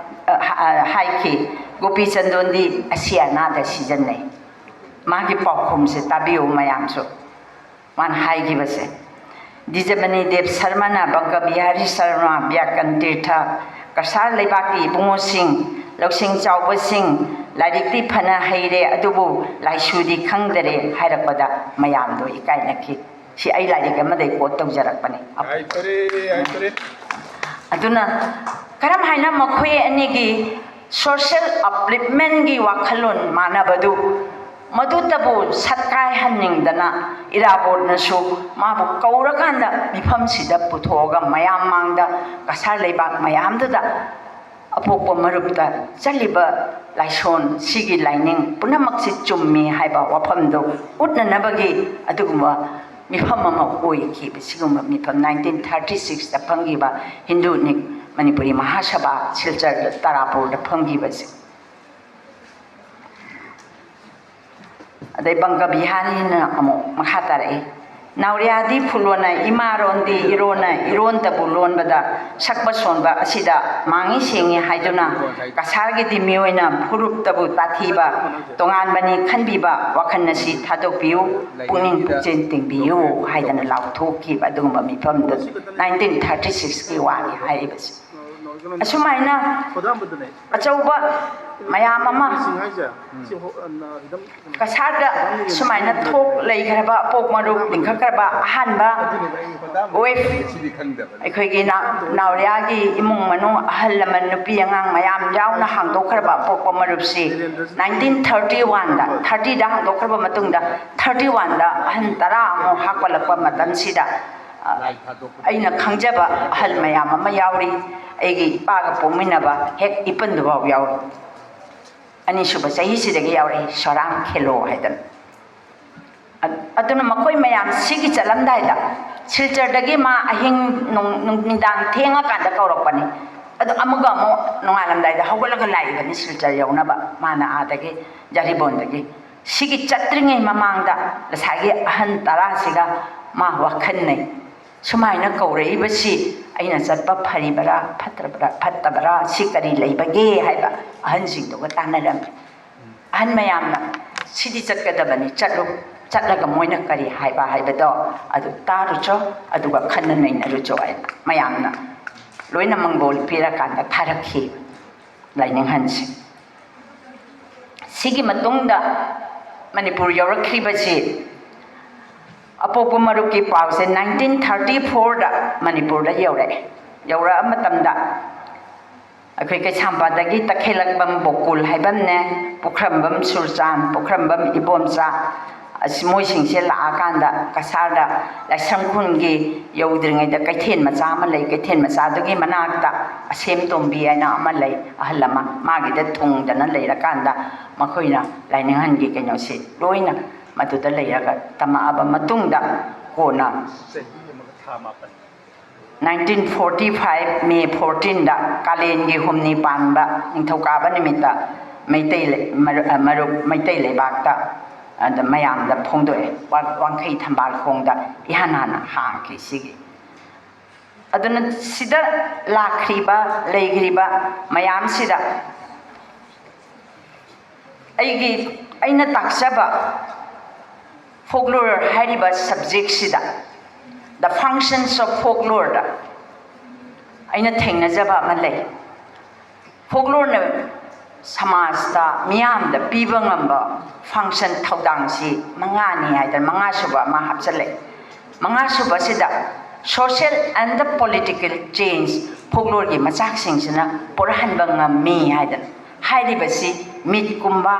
ꯑ, ꯑ, ꯍꯥꯏꯈꯤ꯫ ꯒꯣꯄꯤ ꯆꯟꯗꯣꯟꯗꯤ ꯑꯁꯤ ꯑꯅꯥꯗ ꯁꯤꯖꯤꯟꯅꯩ꯫ ꯃꯥꯒꯤ ꯄꯥꯎꯈꯨꯝꯁꯦ ꯇꯥꯕꯤꯌꯨ ꯃꯌꯥꯝꯁꯨ꯫ ꯃꯥꯅ ꯍꯥꯏꯈꯤꯕꯁꯦ, ꯗꯤꯖꯃꯅꯤ ꯗꯦꯕ ꯁꯔꯃꯅ ꯕꯪꯀ ꯕꯤꯍꯥꯔꯤ ꯁꯔꯃ, ꯕ꯭ꯌꯥꯀꯟ ꯇꯤꯔꯊ, ꯀꯁꯥꯔ ꯂꯩꯕꯥꯛꯀꯤ ꯏꯕꯨꯡꯉꯣꯁꯤꯡ, ꯂꯧꯁꯤꯡ ꯆꯥꯎꯕꯁꯤꯡ, ꯂꯥꯏꯔꯤꯛꯇꯤ ꯐꯅ ꯍꯩꯔꯦ ꯑꯗꯨꯕꯨ ꯂꯥꯏꯁꯨꯗꯤ ꯈꯪꯗꯔꯦ ꯍꯥꯏꯔꯛꯄꯗ ꯃꯌꯥꯝꯗꯣ ꯏꯀꯥꯏꯅꯈꯤ꯫ ꯁꯤ ꯑꯩ ꯂꯥꯏꯔꯤꯛ ꯑꯃꯗꯒꯤ ꯀꯣꯠ ꯇꯧꯖꯔꯛꯄꯅꯤ꯫ ꯌꯥꯏꯐꯔꯦ, ꯌꯥꯏꯐꯔꯦ꯫ ꯑꯗꯨꯅ ꯀꯔꯝ ꯍꯥꯏꯅ ꯃꯈꯣꯏ ꯑꯅꯤꯒꯤ ꯁꯣꯁꯤꯌꯦꯜ ꯑꯞꯂꯤꯞꯃꯦꯟꯒꯤ ꯋꯥꯈꯜꯂꯣꯟ ꯃꯥꯟꯅꯕꯗꯨ ꯃꯗꯨꯇꯕꯨ ꯁꯠꯀꯥꯏꯍꯟꯅꯤꯡꯗꯅ ꯏꯔꯥꯕꯣꯠꯅꯁꯨ ꯃꯥꯕꯨ ꯀꯧꯔꯀꯥꯟꯗ ꯃꯤꯐꯝꯁꯤꯗ ꯄꯨꯊꯣꯛꯑꯒ ꯃꯌꯥꯝ ꯃꯥꯡꯗ ꯀꯁꯥꯔ ꯂꯩꯕꯥꯛ ꯃꯌꯥꯝꯗꯨꯗ ꯑꯄꯣꯛꯄ ꯃꯔꯨꯞꯇ ꯆꯠꯂꯤꯕ ꯂꯥꯏꯁꯣꯟ ꯁꯤꯒꯤ ꯂꯥꯏꯅꯤꯡ ꯄꯨꯝꯅꯃꯛꯁꯤ ꯆꯨꯝꯃꯤ ꯍꯥꯏꯕ ꯋꯥꯐꯝꯗꯨ ꯎꯠꯅꯅꯕꯒꯤ ꯑꯗꯨꯒꯨꯝꯕ ꯃꯤꯐꯝ ꯑꯃ ꯑꯣꯏꯈꯤꯕ꯫ ꯁꯤꯒꯨꯝꯕ ꯃꯤꯐꯝ ꯅꯥꯏꯟꯇꯤꯟ ꯊꯥꯔꯇꯤ ꯁꯤꯛꯁꯇ ꯐꯝꯈꯤꯕ ꯍꯤꯟꯗꯨ ꯅꯤ-, ꯃꯅꯤꯄꯨꯔꯤ ꯃꯍꯥꯁꯚꯥ ꯁꯤꯜꯆꯔꯗ, ꯇꯔꯥꯄꯨꯔꯗ ꯐꯝꯈꯤꯕꯁꯦ꯫ ꯑꯗꯩ ꯕꯪꯀ ꯕꯤꯍꯥꯔꯤꯅ ꯑꯃꯨꯛ ꯃꯈꯥ ꯇꯥꯔꯛꯏ, "ꯅꯥꯎꯔꯤꯌꯥꯗꯤ ꯐꯨꯂꯣꯅ ꯏꯃꯥꯔꯣꯟꯗꯤ ꯏꯔꯣꯟꯅ ꯏꯔꯣꯟꯇꯕꯨ ꯂꯣꯟꯕꯗ ꯁꯛꯄ ꯁꯣꯟꯕ ꯑꯁꯤꯗ ꯃꯥꯡꯉꯤ ꯁꯦꯡꯉꯤ ꯍꯥꯏꯗꯨꯅ ꯀꯁꯥꯔꯒꯤꯗꯤ ꯃꯤꯑꯣꯏꯅ ꯐꯨꯔꯨꯞꯇꯕꯨ ꯇꯥꯊꯤꯕ, ꯇꯣꯉꯥꯟꯕꯅꯤ ꯈꯟꯕꯤꯕ ꯋꯥꯈꯜ ꯑꯁꯤ ꯊꯥꯗꯣꯛꯄꯤꯌꯨ, ꯄꯨꯛꯅꯤꯡ ꯄꯨꯛꯆꯦꯜ ꯇꯤꯡꯕꯤꯌꯨ" ꯍꯥꯏꯗꯅ ꯂꯥꯎꯊꯣꯛꯈꯤꯕ ꯑꯗꯨꯒꯨꯝꯕ ꯃꯤꯐꯝꯗꯨ ꯅꯥꯏꯟꯇꯤꯟ ꯊꯥꯔꯇꯤ ꯁꯤꯛꯁꯀꯤ ꯋꯥꯅꯤ ꯍꯥꯏꯔꯤꯕꯁꯦ꯫ ꯑꯁꯨꯃꯥꯏꯅ ꯑꯆꯧꯕ ꯃꯌꯥꯝ ꯑꯃ ꯀꯁꯥꯔꯗ ꯁꯨꯃꯥꯏꯅ ꯊꯣꯛ ꯂꯩꯈ꯭ꯔꯕ, ꯄꯣꯛ ꯃꯔꯨꯞ ꯂꯤꯡꯈꯠꯈ꯭ꯔꯕ ꯑꯍꯥꯟꯕ ꯋꯦꯕ, ꯑꯩꯈꯣꯏꯒꯤ ꯅꯥ-, ꯅꯥꯎꯔꯤꯌꯥꯒꯤ ꯏꯃꯨꯡ ꯃꯅꯨꯡ, ꯑꯍꯜ ꯂꯃꯟ, ꯅꯨꯄꯤ ꯑꯉꯥꯡ ꯃꯌꯥꯝ ꯌꯥꯎꯅ ꯍꯥꯡꯗꯣꯛꯈ꯭ꯔꯕ ꯄꯣꯛꯄ ꯃꯔꯨꯞꯁꯤ ꯅꯥꯏꯟꯇꯤꯟ ꯊꯥꯔꯇꯤ ꯋꯥꯟꯗ, ꯊꯥꯔꯇꯤꯗ ꯍꯥꯡꯗꯣꯛꯈ꯭ꯔꯕ ꯃꯇꯨꯡꯗ ꯊꯥꯔꯇꯤ ꯋꯥꯟꯗ ꯑꯍꯟ ꯇꯔꯥ ꯑꯃꯨꯛ ꯍꯥꯞꯀꯠꯂꯛꯄ ꯃꯇꯝꯁꯤꯗ, ꯑ, ꯑꯩꯅ ꯈꯪꯖꯕ ꯑꯍꯜ ꯃꯌꯥꯝ ꯑꯃ ꯌꯥꯎꯔꯤ꯫ ꯑꯩꯒꯤ ꯏꯄꯥꯒ ꯄꯣꯛꯃꯤꯟꯅꯕ ꯍꯦꯛ ꯏꯄꯟꯗꯨꯐꯥꯎ ꯌꯥꯎꯔꯤ꯫ ꯑꯅꯤꯁꯨꯕ ꯆꯍꯤꯁꯤꯗꯒꯤ ꯌꯥꯎꯔꯛꯏ, ꯁꯣꯔꯥꯝ ꯈꯦꯂꯣ ꯍꯥꯏꯗꯅ꯫ ꯑ-, ꯑꯗꯨꯅ ꯃꯈꯣꯏ ꯃꯌꯥꯝ ꯁꯤꯒꯤ ꯆꯠꯂꯝꯗꯥꯏꯗ ꯁꯤꯜꯆꯔꯗꯒꯤ ꯃꯥ ꯑꯍꯤꯡ ꯅꯨꯡ-, ꯅꯨꯃꯤꯗꯥꯡ ꯊꯦꯡꯉꯀꯥꯟꯗ ꯀꯧꯔꯛꯄꯅꯤ꯫ ꯑꯗꯣ ꯑꯃꯨꯛꯀ ꯑꯃꯨꯛ ꯅꯣꯡꯉꯥꯜꯂꯝꯗꯥꯏꯗ ꯍꯧꯒꯠꯂꯒ ꯂꯥꯛꯏꯕꯅꯤ ꯁꯤꯜꯆꯔ ꯌꯧꯅꯕ, ꯃꯥꯅ ꯑꯥꯗꯒꯤ ꯖꯥꯔꯤꯕꯣꯟꯗꯒꯤ꯫ ꯁꯤꯒꯤ ꯆꯠꯇ꯭ꯔꯤꯉꯩ ꯃꯃꯥꯡꯗ ꯉꯁꯥꯏꯒꯤ ꯑꯍꯟ ꯇꯔꯥꯁꯤꯒ ꯃꯥ ꯋꯥꯈꯜꯅꯩ꯫ ꯁꯨꯃꯥꯏꯅ ꯀꯧꯔꯛꯏꯕꯁꯤ ꯑꯩꯅ ꯆꯠꯄ ꯐꯔꯤꯕꯔꯥ, ꯐꯠꯇ꯭ꯔꯕ꯭ꯔꯥ, ꯐꯠꯇꯕ꯭ꯔꯥ, ꯁꯤ ꯀꯔꯤ ꯂꯩꯕꯒꯦ ꯍꯥꯏꯕ ꯑꯍꯟꯁꯤꯡꯗꯨꯒ ꯇꯥꯟꯅꯔꯝꯃꯤ꯫ ꯑꯍꯟ ꯃꯌꯥꯝꯅ, "ꯁꯤꯗꯤ ꯆꯠꯀꯗꯕꯅꯤ, ꯆꯠꯂꯨ, ꯆꯠꯂꯒ ꯃꯣꯏꯅ ꯀꯔꯤ ꯍꯥꯏꯕ ꯍꯥꯏꯕꯗꯣ ꯑꯗꯨ ꯇꯥꯔꯨꯆꯣ, ꯑꯗꯨꯒ ꯈꯟꯅ ꯅꯩꯅꯔꯨꯆꯣ" ꯍꯥꯏꯅ ꯃꯌꯥꯝꯅ ꯂꯣꯏꯅ ꯃꯪꯒꯣꯜ ꯄꯤꯔꯀꯥꯟꯗ ꯊꯥꯔꯛꯈꯤ ꯂꯥꯏꯅꯤꯡꯍꯟꯁꯦ꯫ ꯁꯤꯒꯤ ꯃꯇꯨꯡꯗ ꯃꯅꯤꯄꯨꯔ ꯌꯧꯔꯛꯈꯤꯕꯁꯤ, ꯑꯄꯣꯛꯄ ꯃꯔꯨꯞꯀꯤ ꯄꯥꯎꯁꯦ nineteen thirty fourꯗ ꯃꯅꯤꯄꯨꯔꯗ ꯌꯧꯔꯛꯑꯦ꯫ ꯌꯧꯔꯛꯑ ꯃꯇꯝꯗ ꯑꯩꯈꯣꯏ ꯀꯩꯁꯥꯝꯄꯥꯠꯇꯒꯤ ꯇꯈꯦꯜꯂꯛꯄꯝ ꯕꯣꯀꯨꯜ ꯍꯥꯏꯕ ꯑꯃꯅꯦ, ꯄꯨꯈ꯭ꯔꯝꯕꯝ ꯁꯨꯔꯆꯥꯟ, ꯄꯨꯈ꯭ꯔꯝꯕꯝ ꯏꯕꯣꯝꯆꯥ, ꯑꯁꯤ ꯃꯣꯏꯁꯤꯡꯁꯦ ꯂꯥꯛꯑꯀꯥꯟꯗ ꯀꯁꯥꯔꯗ ꯂꯥꯏꯁ꯭ꯔꯝ ꯈꯨꯟꯒꯤ ꯌꯧꯗ꯭ꯔꯤꯉꯩꯗ ꯀꯩꯊꯦꯜ ꯃꯆꯥ ꯑꯃ ꯂꯩ, ꯀꯩꯊꯦꯜ ꯃꯆꯥꯗꯨꯒꯤ ꯃꯅꯥꯛꯇ ꯑꯁꯦꯝ ꯇꯣꯝꯕꯤ ꯍꯥꯏꯅ ꯑꯃ ꯂꯩ, ꯑꯍꯜ ꯑꯃ, ꯃꯥꯒꯤꯗ ꯊꯨꯡꯗꯅ ꯂꯩꯔꯀꯥꯟꯗ ꯃꯈꯣꯏꯅ ꯂꯥꯏꯅꯤꯡꯍꯟꯒꯤ ꯀꯩꯅꯣꯁꯤ ꯂꯣꯏꯅ ꯃꯗꯨꯗ ꯂꯩꯔꯒ ꯇꯝꯃꯛꯑꯕ ꯃꯇꯨꯡꯗ ꯀꯣꯟꯅ ꯆꯍꯤ ꯑꯃꯒ ꯊꯥ ꯃꯥꯄꯟ꯫ Nineteen forty five May fourteenꯗ ꯀꯥꯂꯦꯟꯒꯤ ꯍꯨꯝꯅꯤ ꯄꯥꯟꯕ ꯅꯤꯡꯊꯧꯀꯥꯕ ꯅꯨꯃꯤꯠꯇ ꯃꯩꯇꯩ ꯂꯩ-, ꯃꯔꯨ-, ꯑ, ꯃꯔꯨꯞ ꯃꯩꯇꯩ ꯂꯩꯕꯥꯛꯇ ꯑꯗ ꯃꯌꯥꯝꯗ ꯐꯣꯡꯗꯣꯛꯑꯦ꯫ ꯋꯥ-, ꯋꯥꯡꯈꯩ ꯊꯝꯕꯥꯜ ꯈꯣꯡꯗ ꯏꯍꯥꯟ ꯍꯥꯟꯅ ꯍꯥꯡꯈꯤ ꯁꯤꯒꯤ꯫ ꯑꯗꯨꯅ ꯁꯤꯗ ꯂꯥꯛꯈ꯭ꯔꯤꯕ, ꯂꯩꯈ꯭ꯔꯤꯕ ꯃꯌꯥꯝꯁꯤꯗ ꯑꯩꯒꯤ, ꯑꯩꯅ ꯇꯥꯛꯆꯕ folklore ꯍꯥꯏꯔꯤꯕ subjectꯁꯤꯗ, the functions of folkloreꯗ ꯑꯩꯅ ꯊꯦꯡꯅꯖꯕ ꯑꯃ ꯂꯩ꯫ Folkloreꯅ ꯁꯃꯥꯖꯇ, ꯃꯤꯌꯥꯝꯗ ꯄꯤꯕ ꯉꯝꯕ function, ꯊꯧꯗꯥꯡꯁꯤ ꯃꯉꯥꯅꯤ ꯍꯥꯏꯗꯅ ꯃꯉꯥꯁꯨꯕ ꯑꯃ ꯍꯥꯞꯆꯜꯂꯛꯑꯦ꯫ ꯃꯉꯥꯁꯨꯕꯁꯤꯗ social and the political change folkloreꯒꯤ ꯃꯆꯥꯛꯁꯤꯡꯁꯤꯅ ꯄꯨꯔꯛꯍꯟꯕ ꯉꯝꯃꯤ ꯍꯥꯏꯗꯅ꯫ ꯍꯥꯏꯔꯤꯕꯁꯤ ꯃꯤꯠꯀꯨꯝꯕ,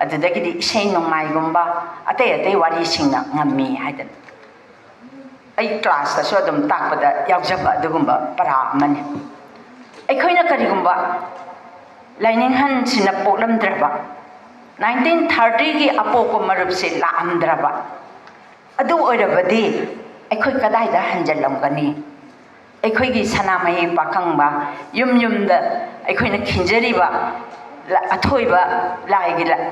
ꯑꯗꯨꯗꯒꯤꯗꯤ ꯏꯁꯩ ꯅꯣꯡꯃꯥꯏꯒꯨꯝꯕ, ꯑꯇꯩ ꯑꯇꯩ ꯋꯥꯔꯤꯁꯤꯡꯅ ꯉꯝꯃꯤ ꯍꯥꯏꯗꯅ꯫ ꯑꯩ classꯇꯁꯨ ꯑꯗꯨꯝ ꯇꯥꯛꯄꯗ ꯌꯥꯎꯖꯕ ꯑꯗꯨꯒꯨꯝꯕ ꯄꯔꯥ ꯑꯃꯅꯤ꯫ ꯑꯩꯈꯣꯏꯅ ꯀꯔꯤꯒꯨꯝꯕ ꯂꯥꯏꯅꯤꯡꯍꯟꯁꯤꯅ ꯄꯣꯛꯂꯝꯗ꯭ꯔꯕ, nineteen thirtyꯒꯤ ꯑꯄꯣꯛꯄ ꯃꯔꯨꯞꯁꯦ ꯂꯥꯛꯑꯝꯗ꯭ꯔꯕ, ꯑꯗꯨ ꯑꯣꯏꯔꯕꯗꯤ ꯑꯩꯈꯣꯏ ꯀꯗꯥꯏꯗ ꯍꯟꯖꯜꯂꯝꯒꯅꯤ? ꯑꯩꯈꯣꯏꯒꯤ ꯁꯅꯥꯃꯍꯤ ꯄꯥꯈꯪꯕ ꯌꯨꯝ ꯌꯨꯝꯗ ꯑꯩꯈꯣꯏꯅ ꯈꯤꯟꯖꯔꯤꯕ ꯂ-, ꯑꯊꯣꯏꯕ ꯂꯥꯏꯒꯤ ꯂ-,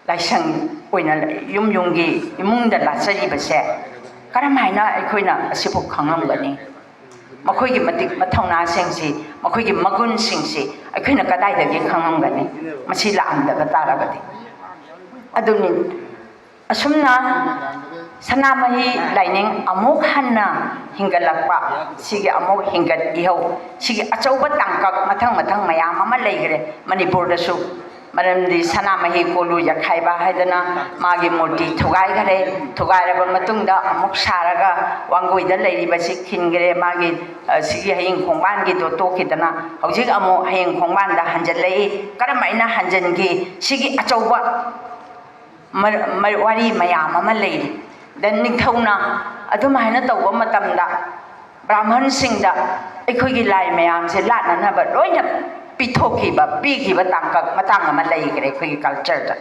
ꯂꯥꯏꯁꯪ ꯑꯣꯏꯅ ꯌꯨꯝ ꯌꯨꯝꯒꯤ ꯏꯃꯨꯡꯗ ꯂꯥꯠꯆꯔꯤꯕꯁꯦ ꯀꯔꯝ ꯍꯥꯏꯅ ꯑꯩꯈꯣꯏꯅ ꯑꯁꯤꯕꯨ ꯈꯪꯉꯝꯒꯅꯤ? ꯃꯈꯣꯏꯒꯤ ꯃꯇꯤꯛ ꯃꯊꯧꯅꯥꯁꯤꯡꯁꯤ, ꯃꯈꯣꯏꯒꯤ ꯃꯒꯨꯟꯁꯤꯡꯁꯤ ꯑꯩꯈꯣꯏꯅ ꯀꯗꯥꯏꯗꯒꯤ ꯈꯪꯉꯝꯒꯅꯤ, ꯃꯁꯤ ꯂꯥꯛꯑꯝꯗꯕ ꯇꯥꯔꯕꯗꯤ? ꯑꯗꯨꯅꯤ, ꯑꯁꯨꯝꯅ ꯁꯅꯥꯃꯍꯤ ꯂꯥꯏꯅꯤꯡ ꯑꯃꯨꯛ ꯍꯟꯅ ꯍꯤꯡꯒꯠꯂꯛꯄ, ꯁꯤꯒꯤ ꯑꯃꯨꯛ ꯍꯤꯡꯒꯠ ꯏꯍꯧ, ꯁꯤꯒꯤ ꯑꯆꯧꯕ ꯇꯥꯡꯀꯛ ꯃꯊꯪ ꯃꯊꯪ ꯃꯌꯥꯝ ꯑꯃ ꯂꯩꯈ꯭ꯔꯦ ꯃꯅꯤꯄꯨꯔꯗꯁꯨ꯫ ꯃꯔꯝꯗꯤ ꯁꯅꯥꯃꯍꯤ ꯀꯣꯂꯨ ꯌꯥꯈꯥꯏꯕ ꯍꯥꯏꯗꯅ ꯃꯥꯒꯤ ꯃꯨꯔꯇꯤ ꯊꯨꯒꯥꯏꯈꯔꯦ꯫ ꯊꯨꯒꯥꯏꯔꯕ ꯃꯇꯨꯡꯗ ꯑꯃꯨꯛ ꯁꯥꯔꯒ ꯋꯥꯡꯒꯣꯏꯗ ꯂꯩꯔꯤꯕꯁꯤ ꯈꯤꯟꯈ꯭ꯔꯦ꯫ ꯃꯥꯒꯤ, ꯑ, ꯁꯤꯒꯤ ꯍꯌꯤꯡ ꯈꯣꯡꯕꯥꯟꯒꯤꯗꯣ ꯇꯣꯛꯈꯤꯗꯅ ꯍꯧꯖꯤꯛ ꯑꯃꯨꯛ ꯍꯌꯤꯡ ꯈꯣꯡꯕꯥꯟꯗ ꯍꯟꯖꯜꯂꯛꯏ꯫ ꯀꯔꯝ ꯍꯥꯏꯅ ꯍꯟꯖꯟꯈꯤ? ꯁꯤꯒꯤ ꯑꯆꯧꯕ ꯃ-, ꯃ-, ꯋꯥꯔꯤ ꯃꯌꯥꯝ ꯑꯃ ꯂꯩꯔꯤ꯫ ꯗ ꯅꯤꯡꯊꯧꯅ ꯑꯗꯨꯝꯍꯥꯏꯅ ꯇꯧꯕ ꯃꯇꯝꯗ ꯕ꯭ꯔꯥꯍꯃꯟꯁꯤꯡꯗ ꯑꯩꯈꯣꯏꯒꯤ ꯂꯥꯏ ꯃꯌꯥꯝꯁꯦ ꯂꯥꯠꯅꯅꯕ ꯂꯣꯏꯅ ꯄꯤꯊꯣꯛꯈꯤꯕ, ꯄꯤꯈꯤꯕ ꯇꯥꯡꯀꯛ ꯃꯇꯥꯡ ꯑꯃ ꯂꯩꯈ꯭ꯔꯦ ꯑꯩꯈꯣꯏꯒꯤ ꯀꯜꯆꯔꯗ꯫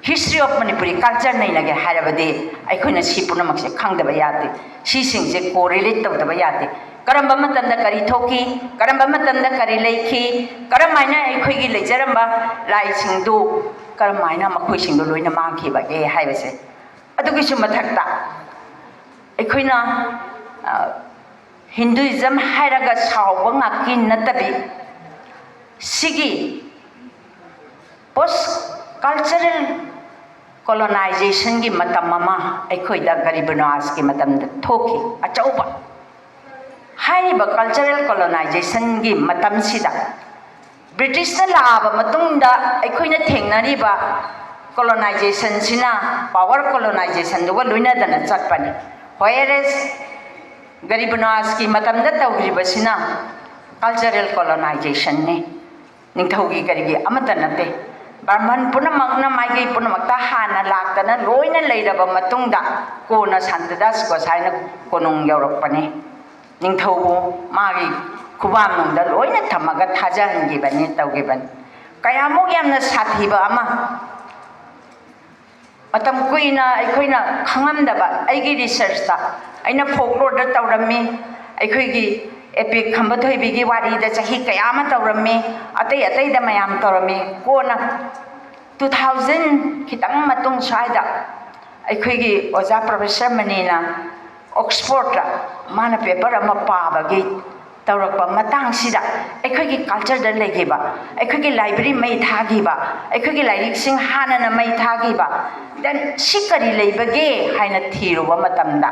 History of Manipuri culture ꯅꯩꯅꯒꯦ ꯍꯥꯏꯔꯕꯗꯤ ꯑꯩꯈꯣꯏꯅ ꯁꯤ ꯄꯨꯝꯅꯃꯛꯁꯦ ꯈꯪꯗꯕ ꯌꯥꯗꯦ꯫ ꯁꯤꯁꯤꯡꯁꯦ correlate ꯇꯧꯗꯕ ꯌꯥꯗꯦ꯫ ꯀꯔꯝꯕ ꯃꯇꯝꯗ ꯀꯔꯤ ꯊꯣꯛꯈꯤ, ꯀꯔꯝꯕ ꯃꯇꯝꯗ ꯀꯔꯤ ꯂꯩꯈꯤ, ꯀꯔꯝꯍꯥꯏꯅ ꯑꯩꯈꯣꯏꯒꯤ ꯂꯩꯖꯔꯝꯕ ꯂꯥꯏꯁꯤꯡꯗꯨ ꯀꯔꯝꯍꯥꯏꯅ ꯃꯈꯣꯏꯁꯤꯡꯗꯨ ꯂꯣꯏꯅ ꯃꯥꯡꯈꯤꯕꯒꯦ ꯍꯥꯏꯕꯁꯦ꯫ ꯑꯗꯨꯒꯤꯁꯨ ꯃꯊꯛꯇ ꯑꯩꯈꯣꯏꯅ, ꯑ, Hinduism ꯍꯥꯏꯔꯒ ꯁꯥꯎꯕ ꯉꯥꯛꯀꯤ ꯅꯠꯇꯕꯤ, ꯁꯤꯒꯤ post cultural colonization ꯒꯤ ꯃꯇꯝ ꯑꯃ ꯑꯩꯈꯣꯏꯗ ꯒꯔꯤꯕ ꯅꯋꯥꯖꯀꯤ ꯃꯇꯝꯗ ꯊꯣꯛꯈꯤ, ꯑꯆꯧꯕ꯫ ꯍꯥꯏꯔꯤꯕ cultural colonization ꯒꯤ ꯃꯇꯝꯁꯤꯗ ꯕ꯭ꯔꯤꯇꯤꯁꯅ ꯂꯥꯛꯑꯕ ꯃꯇꯨꯡꯗ ꯑꯩꯈꯣꯏꯅ ꯊꯦꯡꯅꯔꯤꯕ colonization ꯁꯤꯅ power colonization ꯗꯨꯒ ꯂꯣꯏꯅꯗꯅ ꯆꯠꯄꯅꯤ꯫ Whereas ꯒꯔꯤꯕ ꯅꯋꯥꯖꯀꯤ ꯃꯇꯝꯗ ꯇꯧꯈꯤꯕꯁꯤꯅ cultural colonization ꯅꯤ꯫ ꯅꯤꯡꯊꯧꯒꯤ ꯀꯔꯤꯒꯤ ꯑꯃꯠꯇ ꯅꯠꯇꯦ꯫ ꯕ꯭ꯔꯥꯍꯃꯟ ꯄꯨꯝꯅꯃꯛꯅ ꯃꯥꯏꯀꯩ ꯄꯨꯝꯅꯃꯛꯇ ꯍꯥꯟꯅ ꯂꯥꯛꯇꯅ ꯂꯣꯏꯅ ꯂꯩꯔꯕ ꯃꯇꯨꯡꯗ ꯀꯣꯟꯅ ꯁꯥꯟꯇꯗꯥꯁ ꯒꯣꯁꯥꯏꯅ ꯀꯣꯅꯨꯡ ꯌꯧꯔꯛꯄꯅꯤ꯫ ꯅꯤꯡꯊꯧꯕꯨ ꯃꯥꯒꯤ ꯈꯨꯕꯥꯝꯅꯨꯡꯗ ꯂꯣꯏꯅ ꯊꯝꯃꯒ ꯊꯥꯖꯍꯟꯈꯤꯕꯅꯤ, ꯇꯧꯈꯤꯕꯅꯤ꯫ ꯀꯌꯥꯃꯨꯛ ꯌꯥꯝꯅ ꯁꯥꯊꯤꯕ ꯑꯃ꯫ ꯃꯇꯝ ꯀꯨꯏꯅ ꯑꯩꯈꯣꯏꯅ ꯈꯪꯉꯝꯗꯕ, ꯑꯩꯒꯤ ꯔꯤꯁꯔꯁꯇ ꯑꯩꯅ ꯐꯣꯛꯂꯣꯔꯗ ꯇꯧꯔꯝꯃꯤ, ꯑꯩꯈꯣꯏꯒꯤ ꯑꯦꯄꯤꯛ ꯈꯝꯕ ꯊꯣꯏꯕꯤꯒꯤ ꯋꯥꯔꯤꯗ ꯆꯍꯤ ꯀꯌꯥ ꯑꯃ ꯇꯧꯔꯝꯃꯤ, ꯑꯇꯩ ꯑꯇꯩꯗ ꯃꯌꯥꯝ ꯇꯧꯔꯝꯃꯤ꯫ ꯀꯣꯟꯅ ꯇꯨ ꯊꯥꯎꯖꯟ ꯈꯤꯇꯪ ꯃꯇꯨꯡ ꯁ꯭ꯋꯥꯏꯗ ꯑꯩꯈꯣꯏꯒꯤ ꯑꯣꯖꯥ ꯄ꯭ꯔꯣꯐꯦꯁꯔ ꯃꯅꯤꯅ ꯑꯣꯛꯁꯐꯣꯔꯗꯇ ꯃꯥꯅ ꯄꯦꯄꯔ ꯑꯃ ꯄꯥꯕꯒꯤ ꯇꯧꯔꯛꯄ ꯃꯇꯥꯡꯁꯤꯗ ꯑꯩꯈꯣꯏꯒꯤ ꯀꯜꯆꯔꯗ ꯂꯩꯈꯤꯕ, ꯑꯩꯈꯣꯏꯒꯤ ꯂꯥꯏꯕ꯭ꯔꯦꯔꯤ ꯃꯩ ꯊꯥꯈꯤꯕ, ꯑꯩꯈꯣꯏꯒꯤ ꯂꯥꯏꯔꯤꯛꯁꯤꯡ ꯍꯥꯟꯅꯅ ꯃꯩ ꯊꯥꯈꯤꯕ, then ꯁꯤ ꯀꯔꯤ ꯂꯩꯕꯒꯦ ꯍꯥꯏꯅ ꯊꯤꯔꯨꯕ ꯃꯇꯝꯗ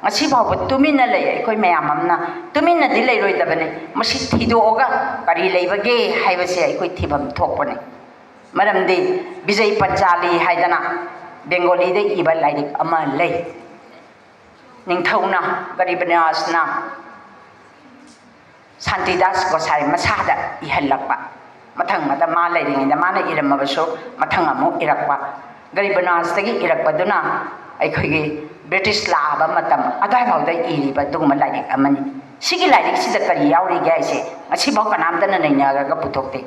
ꯉꯁꯤ ꯐꯥꯎꯕ ꯇꯨꯃꯤꯟꯅ ꯂꯩ꯫ ꯑꯩꯈꯣꯏ ꯃꯌꯥꯝ ꯑꯃꯅ ꯇꯨꯃꯤꯟꯅꯗꯤ ꯂꯩꯔꯣꯏꯗꯕꯅꯤ꯫ ꯃꯁꯤ ꯊꯤꯗꯣꯛꯑꯒ ꯀꯔꯤ ꯂꯩꯕꯒꯦ ꯍꯥꯏꯕꯁꯦ ꯑꯩꯈꯣꯏ ꯊꯤꯐꯝ ꯊꯣꯛꯄꯅꯤ꯫ ꯃꯔꯝꯗꯤ ꯕꯤꯖꯩ ꯄꯟꯆꯥꯂꯤ ꯍꯥꯏꯗꯅ ꯕꯦꯡꯒꯣꯂꯤꯗ ꯏꯕ ꯂꯥꯏꯔꯤꯛ ꯑꯃ ꯂꯩ꯫ ꯅꯤꯡꯊꯧꯅ, ꯒꯔꯤꯕꯅꯥꯖꯅ ꯁꯥꯟꯇꯤꯗꯥꯁ ꯒꯣꯁꯥꯏ ꯃꯁꯥꯗ ꯏꯍꯜꯂꯛꯄ꯫ ꯃꯊꯪ ꯃꯊꯪ ꯃꯥ ꯂꯩꯔꯤꯉꯩꯗ ꯃꯥꯅ ꯏꯔꯝꯃꯕꯁꯨ ꯃꯊꯪ ꯑꯃꯨꯛ ꯏꯔꯛꯄ꯫ ꯒꯔꯤꯕꯅꯥꯖꯇꯒꯤ ꯏꯔꯛꯄꯗꯨꯅ ꯑꯩꯈꯣꯏꯒꯤ ꯕ꯭ꯔꯤꯇꯤꯁ ꯂꯥꯛꯑꯕ ꯃꯇꯝ ꯑꯗꯨꯋꯥꯏꯐꯥꯎꯗ ꯏꯔꯤꯕ ꯑꯗꯨꯒꯨꯝꯕ ꯂꯥꯏꯔꯤꯛ ꯑꯃꯅꯤ꯫ ꯁꯤꯒꯤ ꯂꯥꯏꯔꯤꯛꯁꯤꯗ ꯀꯔꯤ ꯌꯥꯎꯔꯤꯒꯦ ꯍꯥꯏꯁꯦ ꯉꯁꯤꯐꯥꯎ ꯀꯅꯥꯝꯇꯅ ꯅꯩꯅꯔꯒ ꯄꯨꯊꯣꯛꯇꯦ꯫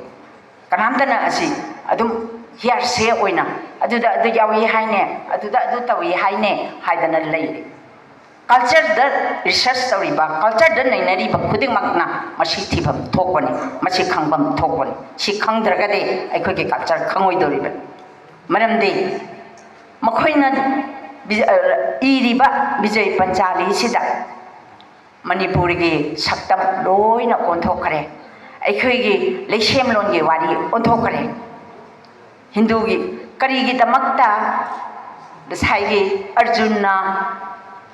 ꯀꯅꯥꯝꯇꯅ ꯑꯁꯤ ꯑꯗꯨꯝ ꯍꯤꯌꯥꯔꯁꯦ ꯑꯣꯏꯅ ꯑꯗꯨꯗ ꯑꯗꯨ ꯌꯥꯎꯏ ꯍꯥꯏꯅꯦ, ꯑꯗꯨꯗ ꯑꯗꯨ ꯇꯧꯏ ꯍꯥꯏꯅꯦ ꯍꯥꯏꯗꯅ ꯂꯩꯔꯤ꯫ ꯀꯜꯆꯔꯗ ꯔꯤꯁꯔꯁ ꯇꯧꯔꯤꯕ, ꯀꯜꯆꯔꯗ ꯅꯩꯅꯔꯤꯕ ꯈꯨꯗꯤꯡꯃꯛꯅ ꯃꯁꯤ ꯊꯤꯐꯝ ꯊꯣꯛꯄꯅꯤ, ꯃꯁꯤ ꯈꯪꯐꯝ ꯊꯣꯛꯄꯅꯤ꯫ ꯁꯤ ꯈꯪꯗ꯭ꯔꯒꯗꯤ ꯑꯩꯈꯣꯏꯒꯤ ꯀꯜꯆꯔ ꯈꯪꯉꯣꯏꯗꯧꯔꯤꯕꯅꯤ꯫ ꯃꯔꯝꯗꯤ ꯃꯈꯣꯏꯅ ꯕꯤ-, ꯑ, ꯏꯔꯤꯕ ꯕꯤꯖꯩ ꯄꯟꯆꯥꯂꯤꯁꯤꯗ ꯃꯅꯤꯄꯨꯔꯒꯤ ꯁꯛꯇꯝ ꯂꯣꯏꯅ ꯑꯣꯟꯊꯣꯛꯈ꯭ꯔꯦ꯫ ꯑꯩꯈꯣꯏꯒꯤ ꯂꯩꯁꯦꯝꯂꯣꯟꯒꯤ ꯋꯥꯔꯤ ꯑꯣꯟꯊꯣꯛꯈ꯭ꯔꯦ꯫ ꯍꯤꯟꯗꯨꯒꯤ ꯀꯔꯤꯒꯤꯗꯃꯛꯇ ꯉꯁꯥꯏꯒꯤ ꯑꯔꯖꯨꯟꯅ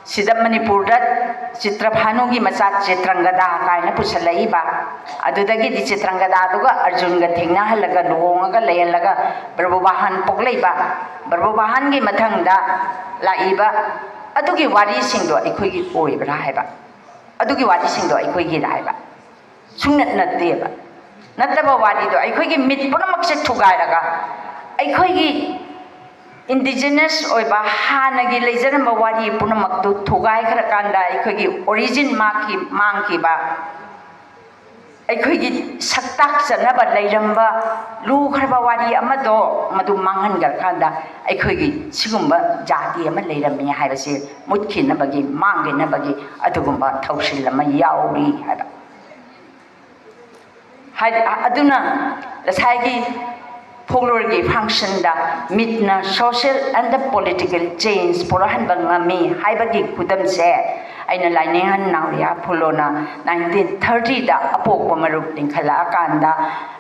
ꯁꯤꯗ ꯃꯅꯤꯄꯨꯔꯗ ꯆꯤꯇ꯭ꯔꯚꯥꯅꯨꯒꯤ ꯃꯆꯥ ꯆꯤꯇ꯭ꯔꯪꯒꯗꯥ ꯀꯥꯏꯅ ꯄꯨꯁꯜꯂꯛꯏꯕ, ꯑꯗꯨꯗꯒꯤꯗꯤ ꯆꯤꯇ꯭ꯔꯪꯒꯗꯥꯗꯨꯒ ꯑꯔꯖꯨꯟꯒ ꯊꯦꯡꯅꯍꯜꯂꯒ ꯂꯨꯍꯣꯡꯉꯒ ꯂꯩꯍꯜꯂꯒ ꯕ꯭ꯔꯕꯨꯕꯥꯍꯟ ꯄꯣꯛꯂꯛꯏꯕ, ꯕ꯭ꯔꯕꯨꯕꯥꯍꯟꯒꯤ ꯃꯊꯪꯗ ꯂꯥꯛꯏꯕ, ꯑꯗꯨꯒꯤ ꯋꯥꯔꯤꯁꯤꯡꯗꯣ ꯑꯩꯈꯣꯏꯒꯤ ꯑꯣꯏꯕ꯭ꯔꯥ ꯍꯥꯏꯕ, ꯑꯗꯨꯒꯤ ꯋꯥꯔꯤꯁꯤꯡꯗꯣ ꯑꯩꯈꯣꯏꯒꯤꯔꯥ ꯍꯥꯏꯕ꯫ ꯁꯨꯡꯅꯠ ꯅꯠꯇꯦꯕ꯫ ꯅꯠꯇꯕ ꯋꯥꯔꯤꯗꯣ, ꯑꯩꯈꯣꯏꯒꯤ ꯃꯤꯠ ꯄꯨꯝꯅꯃꯛꯁꯦ ꯊꯨꯒꯥꯏꯔꯒ ꯑꯩꯈꯣꯏꯒꯤ ꯏꯟꯗꯤꯖꯤꯅꯁ ꯑꯣꯏꯕ ꯍꯥꯟꯅꯒꯤ ꯂꯩꯖꯔꯝꯕ ꯋꯥꯔꯤ ꯄꯨꯝꯅꯃꯛꯇꯨ ꯊꯨꯒꯥꯏꯈ꯭ꯔꯀꯥꯟꯗ ꯑꯩꯈꯣꯏꯒꯤ ꯑꯣꯔꯤꯖꯤꯟ ꯃꯥꯡꯈꯤ-, ꯃꯥꯡꯈꯤꯕ, ꯑꯩꯈꯣꯏꯒꯤ ꯁꯛꯇꯥꯛ ꯆꯠꯅꯕ ꯂꯩꯔꯝꯕ ꯂꯨꯈ꯭ꯔꯕ ꯋꯥꯔꯤ ꯑꯃꯗꯣ, ꯃꯗꯨ ꯃꯥꯡꯍꯟꯈ꯭ꯔꯀꯥꯟꯗ ꯑꯩꯈꯣꯏꯒꯤ ꯁꯤꯒꯨꯝꯕ ꯖꯥꯇꯤ ꯑꯃ ꯂꯩꯔꯝꯃꯤ ꯍꯥꯏꯕꯁꯦ ꯃꯨꯠꯈꯤꯅꯕꯒꯤ, ꯃꯥꯡꯈꯤꯅꯕꯒꯤ ꯑꯗꯨꯒꯨꯝꯕ ꯊꯧꯁꯤꯜ ꯑꯃ ꯌꯥꯎꯔꯤ ꯍꯥꯏꯕ꯫ ꯍꯥꯏ-, ꯑꯗꯨꯅ ꯉꯁꯥꯏꯒꯤ folkloreꯒꯤ functionꯗ mythꯅ social and political change ꯄꯨꯔꯛꯍꯟꯕ ꯉꯝꯃꯤ ꯍꯥꯏꯕꯒꯤ ꯈꯨꯗꯝꯁꯦ ꯑꯩꯅ ꯂꯥꯏꯅꯤꯡꯍꯟ ꯅꯥꯎꯔꯤꯌꯥ ꯐꯨꯂꯣꯅ nineteen thirtyꯗ ꯑꯄꯣꯛꯄ ꯃꯔꯨꯞ ꯂꯤꯡꯈꯠꯂꯛꯑꯀꯥꯟꯗ,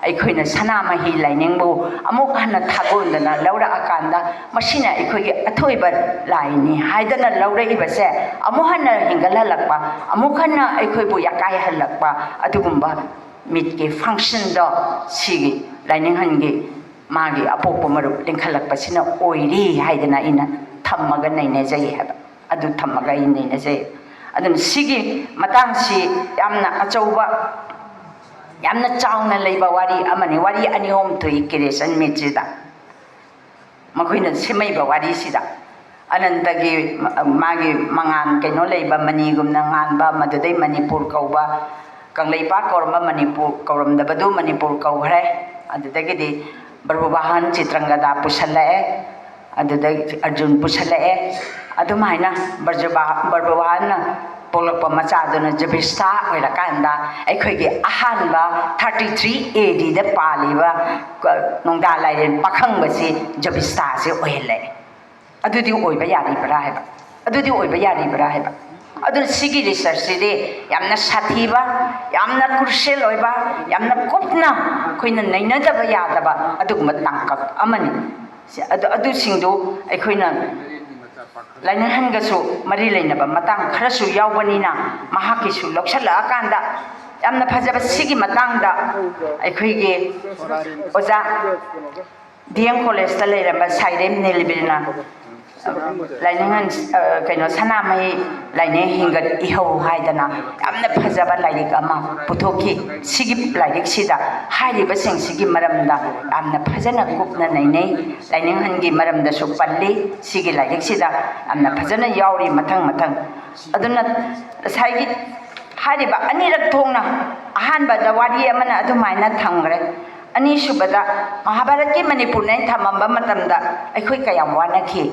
ꯑꯩꯈꯣꯏꯅ ꯁꯅꯥꯃꯍꯤ ꯂꯥꯏꯅꯤꯡꯕꯨ ꯑꯃꯨꯛ ꯍꯟꯅ ꯊꯥꯒꯣꯟꯗꯅ ꯂꯧꯔꯛꯑꯀꯥꯟꯗ, ꯃꯁꯤꯅ ꯑꯩꯈꯣꯏꯒꯤ ꯑꯊꯣꯏꯕ ꯂꯥꯏꯅꯤ ꯍꯥꯏꯗꯅ ꯂꯧꯔꯛꯏꯕꯁꯦ ꯑꯃꯨꯛ ꯍꯟꯅ ꯍꯤꯡꯒꯠꯍꯜꯂꯛꯄ, ꯑꯃꯨꯛ ꯍꯟꯅ ꯑꯩꯈꯣꯏꯕꯨ ꯌꯥꯀꯥꯏꯍꯜꯂꯛꯄ, ꯑꯗꯨꯒꯨꯝꯕ mythꯀꯤ functionꯗꯣ ꯁꯤꯒꯤ ꯂꯥꯏꯅꯤꯡꯍꯟꯒꯤ ꯃꯥꯒꯤ ꯑꯄꯣꯛꯄ ꯃꯔꯨꯞ ꯂꯤꯡꯈꯠꯂꯛꯄꯁꯤꯅ ꯑꯣꯏꯔꯤ ꯍꯥꯏꯗꯅ ꯑꯩꯅ ꯊꯝꯃꯒ ꯅꯩꯅꯖꯩ ꯍꯥꯏꯕ꯫ ꯑꯗꯨ ꯊꯝꯃꯒ ꯑꯩ ꯅꯩꯅꯖꯩ꯫ ꯑꯗꯨꯅ ꯁꯤꯒꯤ ꯃꯇꯥꯡꯁꯤ ꯌꯥꯝꯅ ꯑꯆꯧꯕ, ꯌꯥꯝꯅ ꯆꯥꯎꯅ ꯂꯩꯕ ꯋꯥꯔꯤ ꯑꯃꯅꯤ꯫ ꯋꯥꯔꯤ ꯑꯅꯤ ꯑꯍꯨꯝ ꯊꯣꯛꯏ creation mythꯁꯤꯗ꯫ ꯃꯈꯣꯏꯅ ꯁꯦꯝꯃꯛꯏꯕ ꯋꯥꯔꯤꯁꯤꯗ ꯑꯅꯟꯇꯒꯤ ꯃꯥꯒꯤ ꯃꯉꯥꯟ ꯀꯩꯅꯣ ꯂꯩꯕ, ꯃꯅꯤꯒꯨꯝꯅ ꯉꯥꯟꯕ, ꯃꯗꯨꯗꯩ ꯃꯅꯤꯄꯨꯔ ꯀꯧꯕ, ꯀꯪꯂꯩꯄꯥꯛ ꯀꯧꯔꯝꯕ ꯃꯅꯤꯄꯨꯔ ꯀꯧꯔꯝꯗꯕꯗꯨ ꯃꯅꯤꯄꯨꯔ ꯀꯧꯈ꯭ꯔꯦ꯫ ꯑꯗꯨꯗꯒꯤꯗꯤ ꯕ꯭ꯔꯍꯨꯕꯥꯍꯟ ꯆꯤꯇ꯭ꯔꯪꯒꯗꯥ ꯄꯨꯁꯜꯂꯛꯑꯦ, ꯑꯗꯨꯗꯩ ꯑꯔꯖꯨꯟ ꯄꯨꯁꯜꯂꯛꯑꯦ꯫ ꯑꯗꯨꯃꯥꯏꯅ ꯕ꯭ꯔꯖꯕꯥ-, ꯕ꯭ꯔꯍꯨꯕꯥꯍꯟꯅ ꯄꯣꯛꯂꯛꯄ ꯃꯆꯥꯗꯨꯅ ꯖꯕꯤꯁꯇꯥ ꯑꯣꯏꯔꯀꯥꯟꯗ ꯑꯩꯈꯣꯏꯒꯤ ꯑꯍꯥꯟꯕ thirty three ADꯗ ꯄꯥꯜꯂꯤꯕ ꯀ-, ꯅꯣꯡꯗꯥ ꯂꯥꯏꯔꯦꯟ ꯄꯥꯈꯪꯕꯁꯤ ꯖꯕꯤꯁꯇꯥꯁꯤ ꯑꯣꯏꯍꯜꯂꯛꯑꯦ꯫ ꯑꯗꯨꯗꯤ ꯑꯣꯏꯕ ꯌꯥꯔꯤꯕ꯭ꯔꯥ ꯍꯥꯏꯕ? ꯑꯗꯨꯗꯤ ꯑꯣꯏꯕ ꯌꯥꯔꯤꯕ꯭ꯔꯥ ꯍꯥꯏꯕ? ꯑꯗꯨꯅ ꯁꯤꯒꯤ researchꯁꯤꯗꯤ ꯌꯥꯝꯅ ꯁꯥꯊꯤꯕ, ꯌꯥꯝꯅ crucial ꯑꯣꯏꯕ, ꯌꯥꯝꯅ ꯀꯨꯞꯅ ꯑꯩꯈꯣꯏꯅ ꯅꯩꯅꯗꯕ ꯌꯥꯗꯕ ꯑꯗꯨꯒꯨꯝꯕ ꯇꯥꯡꯀꯛ ꯑꯃꯅꯤ꯫ ꯁꯤ-, ꯑꯗꯨ, ꯑꯗꯨꯁꯤꯡꯗꯨ ꯑꯩꯈꯣꯏꯅ ꯂꯥꯏꯅꯤꯡꯍꯟꯒꯁꯨ ꯃꯔꯤ ꯂꯩꯅꯕ ꯃꯇꯥꯡ ꯈꯔꯁꯨ ꯌꯥꯎꯕꯅꯤꯅ, ꯃꯍꯥꯛꯀꯤꯁꯨ ꯂꯧꯁꯜꯂꯛꯑꯀꯥꯟꯗ ꯌꯥꯝꯅ ꯐꯖꯕ ꯁꯤꯒꯤ ꯃꯇꯥꯡꯗ ꯑꯩꯈꯣꯏꯒꯤ ꯑꯣꯖꯥ DM collegeꯇ ꯂꯩꯔꯝꯕ ꯁꯥꯏꯔꯦꯝ ꯅꯤꯂꯕꯤꯔꯅ ꯂꯥꯏꯅꯤꯡꯍꯟ-, ꯑ, ꯀꯩꯅꯣ, ꯁꯅꯥꯃꯍꯤ ꯂꯥꯏꯅꯤꯡ ꯍꯤꯡꯒꯠ ꯏꯍꯧ ꯍꯥꯏꯗꯅ ꯌꯥꯝꯅ ꯐꯖꯕ ꯂꯥꯏꯔꯤꯛ ꯑꯃ ꯄꯨꯊꯣꯛꯈꯤ꯫ ꯁꯤꯒꯤ ꯂꯥꯏꯔꯤꯛꯁꯤꯗ ꯍꯥꯏꯔꯤꯕꯁꯤꯡꯁꯤꯒꯤ ꯃꯔꯝꯗ ꯌꯥꯝꯅ ꯐꯖꯅ ꯀꯨꯞꯅ ꯅꯩꯅꯩ꯫ ꯂꯥꯏꯅꯤꯡꯍꯟꯒꯤ ꯃꯔꯝꯗꯁꯨ ꯄꯜꯂꯤ ꯁꯤꯒꯤ ꯂꯥꯏꯔꯤꯛꯁꯤꯗ, ꯌꯥꯝꯅ ꯐꯖꯅ ꯌꯥꯎꯔꯤ ꯃꯊꯪ ꯃꯊꯪ꯫ ꯑꯗꯨꯅ ꯉꯁꯥꯏꯒꯤ ꯍꯥꯏꯔꯤꯕ ꯑꯅꯤꯔꯛ ꯊꯣꯛꯅ, ꯑꯍꯥꯟꯕꯗ ꯋꯥꯔꯤ ꯑꯃꯅ ꯑꯗꯨꯃꯥꯏꯅ ꯊꯝꯈ꯭ꯔꯦ, ꯑꯅꯤꯁꯨꯕꯗ ꯃꯍꯥꯚꯥꯔꯠꯀꯤ ꯃꯅꯤꯄꯨꯔꯅ ꯑꯩꯅ ꯊꯝꯃꯝꯕ ꯃꯇꯝꯗ ꯑꯩꯈꯣꯏ ꯀꯌꯥꯝ ꯋꯥꯅꯈꯤ꯫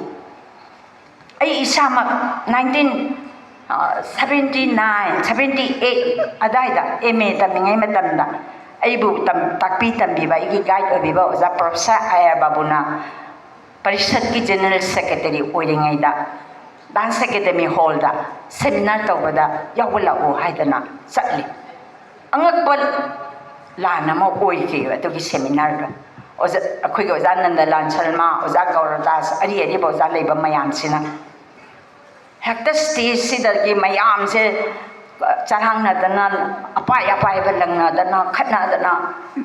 ꯑꯩ ꯏꯁꯥꯃꯛ nineteen seventy nine seventy eight ꯑꯗꯥꯏꯗ M A ꯇꯝꯃꯤꯉꯩ ꯃꯇꯝꯗ ꯑꯩꯕꯨ ꯇꯥꯛꯄꯤ ꯇꯝꯕꯤꯕ ꯑꯩꯒꯤ ꯒꯥꯏꯗ ꯑꯣꯏꯕꯤꯕ ꯑꯣꯖꯥ ꯄ꯭ꯔꯣꯐꯦꯁꯔ ꯑꯥꯏ ꯑꯥꯔ ꯕꯥꯕꯨꯅ ꯄꯔꯤꯁꯠꯀꯤ ꯖꯦꯅꯔꯦꯜ ꯁꯦꯀ꯭ꯔꯦꯇꯔꯤ ꯑꯣꯏꯔꯤꯉꯩꯗ ꯗꯥꯟꯁ ꯑꯦꯀꯥꯗꯦꯃꯤ ꯍꯣꯜꯗ ꯁꯦꯃꯤꯅꯥꯔ ꯇꯧꯕꯗ ꯌꯥꯎꯍꯜꯂꯛꯎ ꯍꯥꯏꯗꯅ ꯆꯠꯂꯤ꯫ ꯑꯉꯛꯄ ꯂꯥꯟ ꯑꯃ ꯑꯣꯏꯈꯤꯕ ꯑꯗꯨꯒꯤ ꯁꯦꯃꯤꯅꯥꯔꯗꯣ꯫ ꯑꯣꯖꯥ, ꯑꯩꯈꯣꯏꯒꯤ ꯑꯣꯖꯥ ꯅꯟꯗꯂꯥꯜ ꯁꯔꯃ, ꯑꯣꯖꯥ ꯒꯧꯔꯗꯥꯁ, ꯑꯔꯤ ꯑꯔꯤꯕ ꯑꯣꯖꯥ ꯂꯩꯕ ꯃꯌꯥꯝꯁꯤꯅ ꯍꯦꯛꯇ ꯁ꯭ꯇꯦꯖꯁꯤꯗꯒꯤ ꯃꯌꯥꯝꯁꯦ ꯆꯔꯥꯡꯅꯗꯅ, ꯑꯄꯥꯏ ꯑꯄꯥꯏꯕ ꯂꯪꯅꯗꯅ, ꯈꯠꯅꯗꯅ,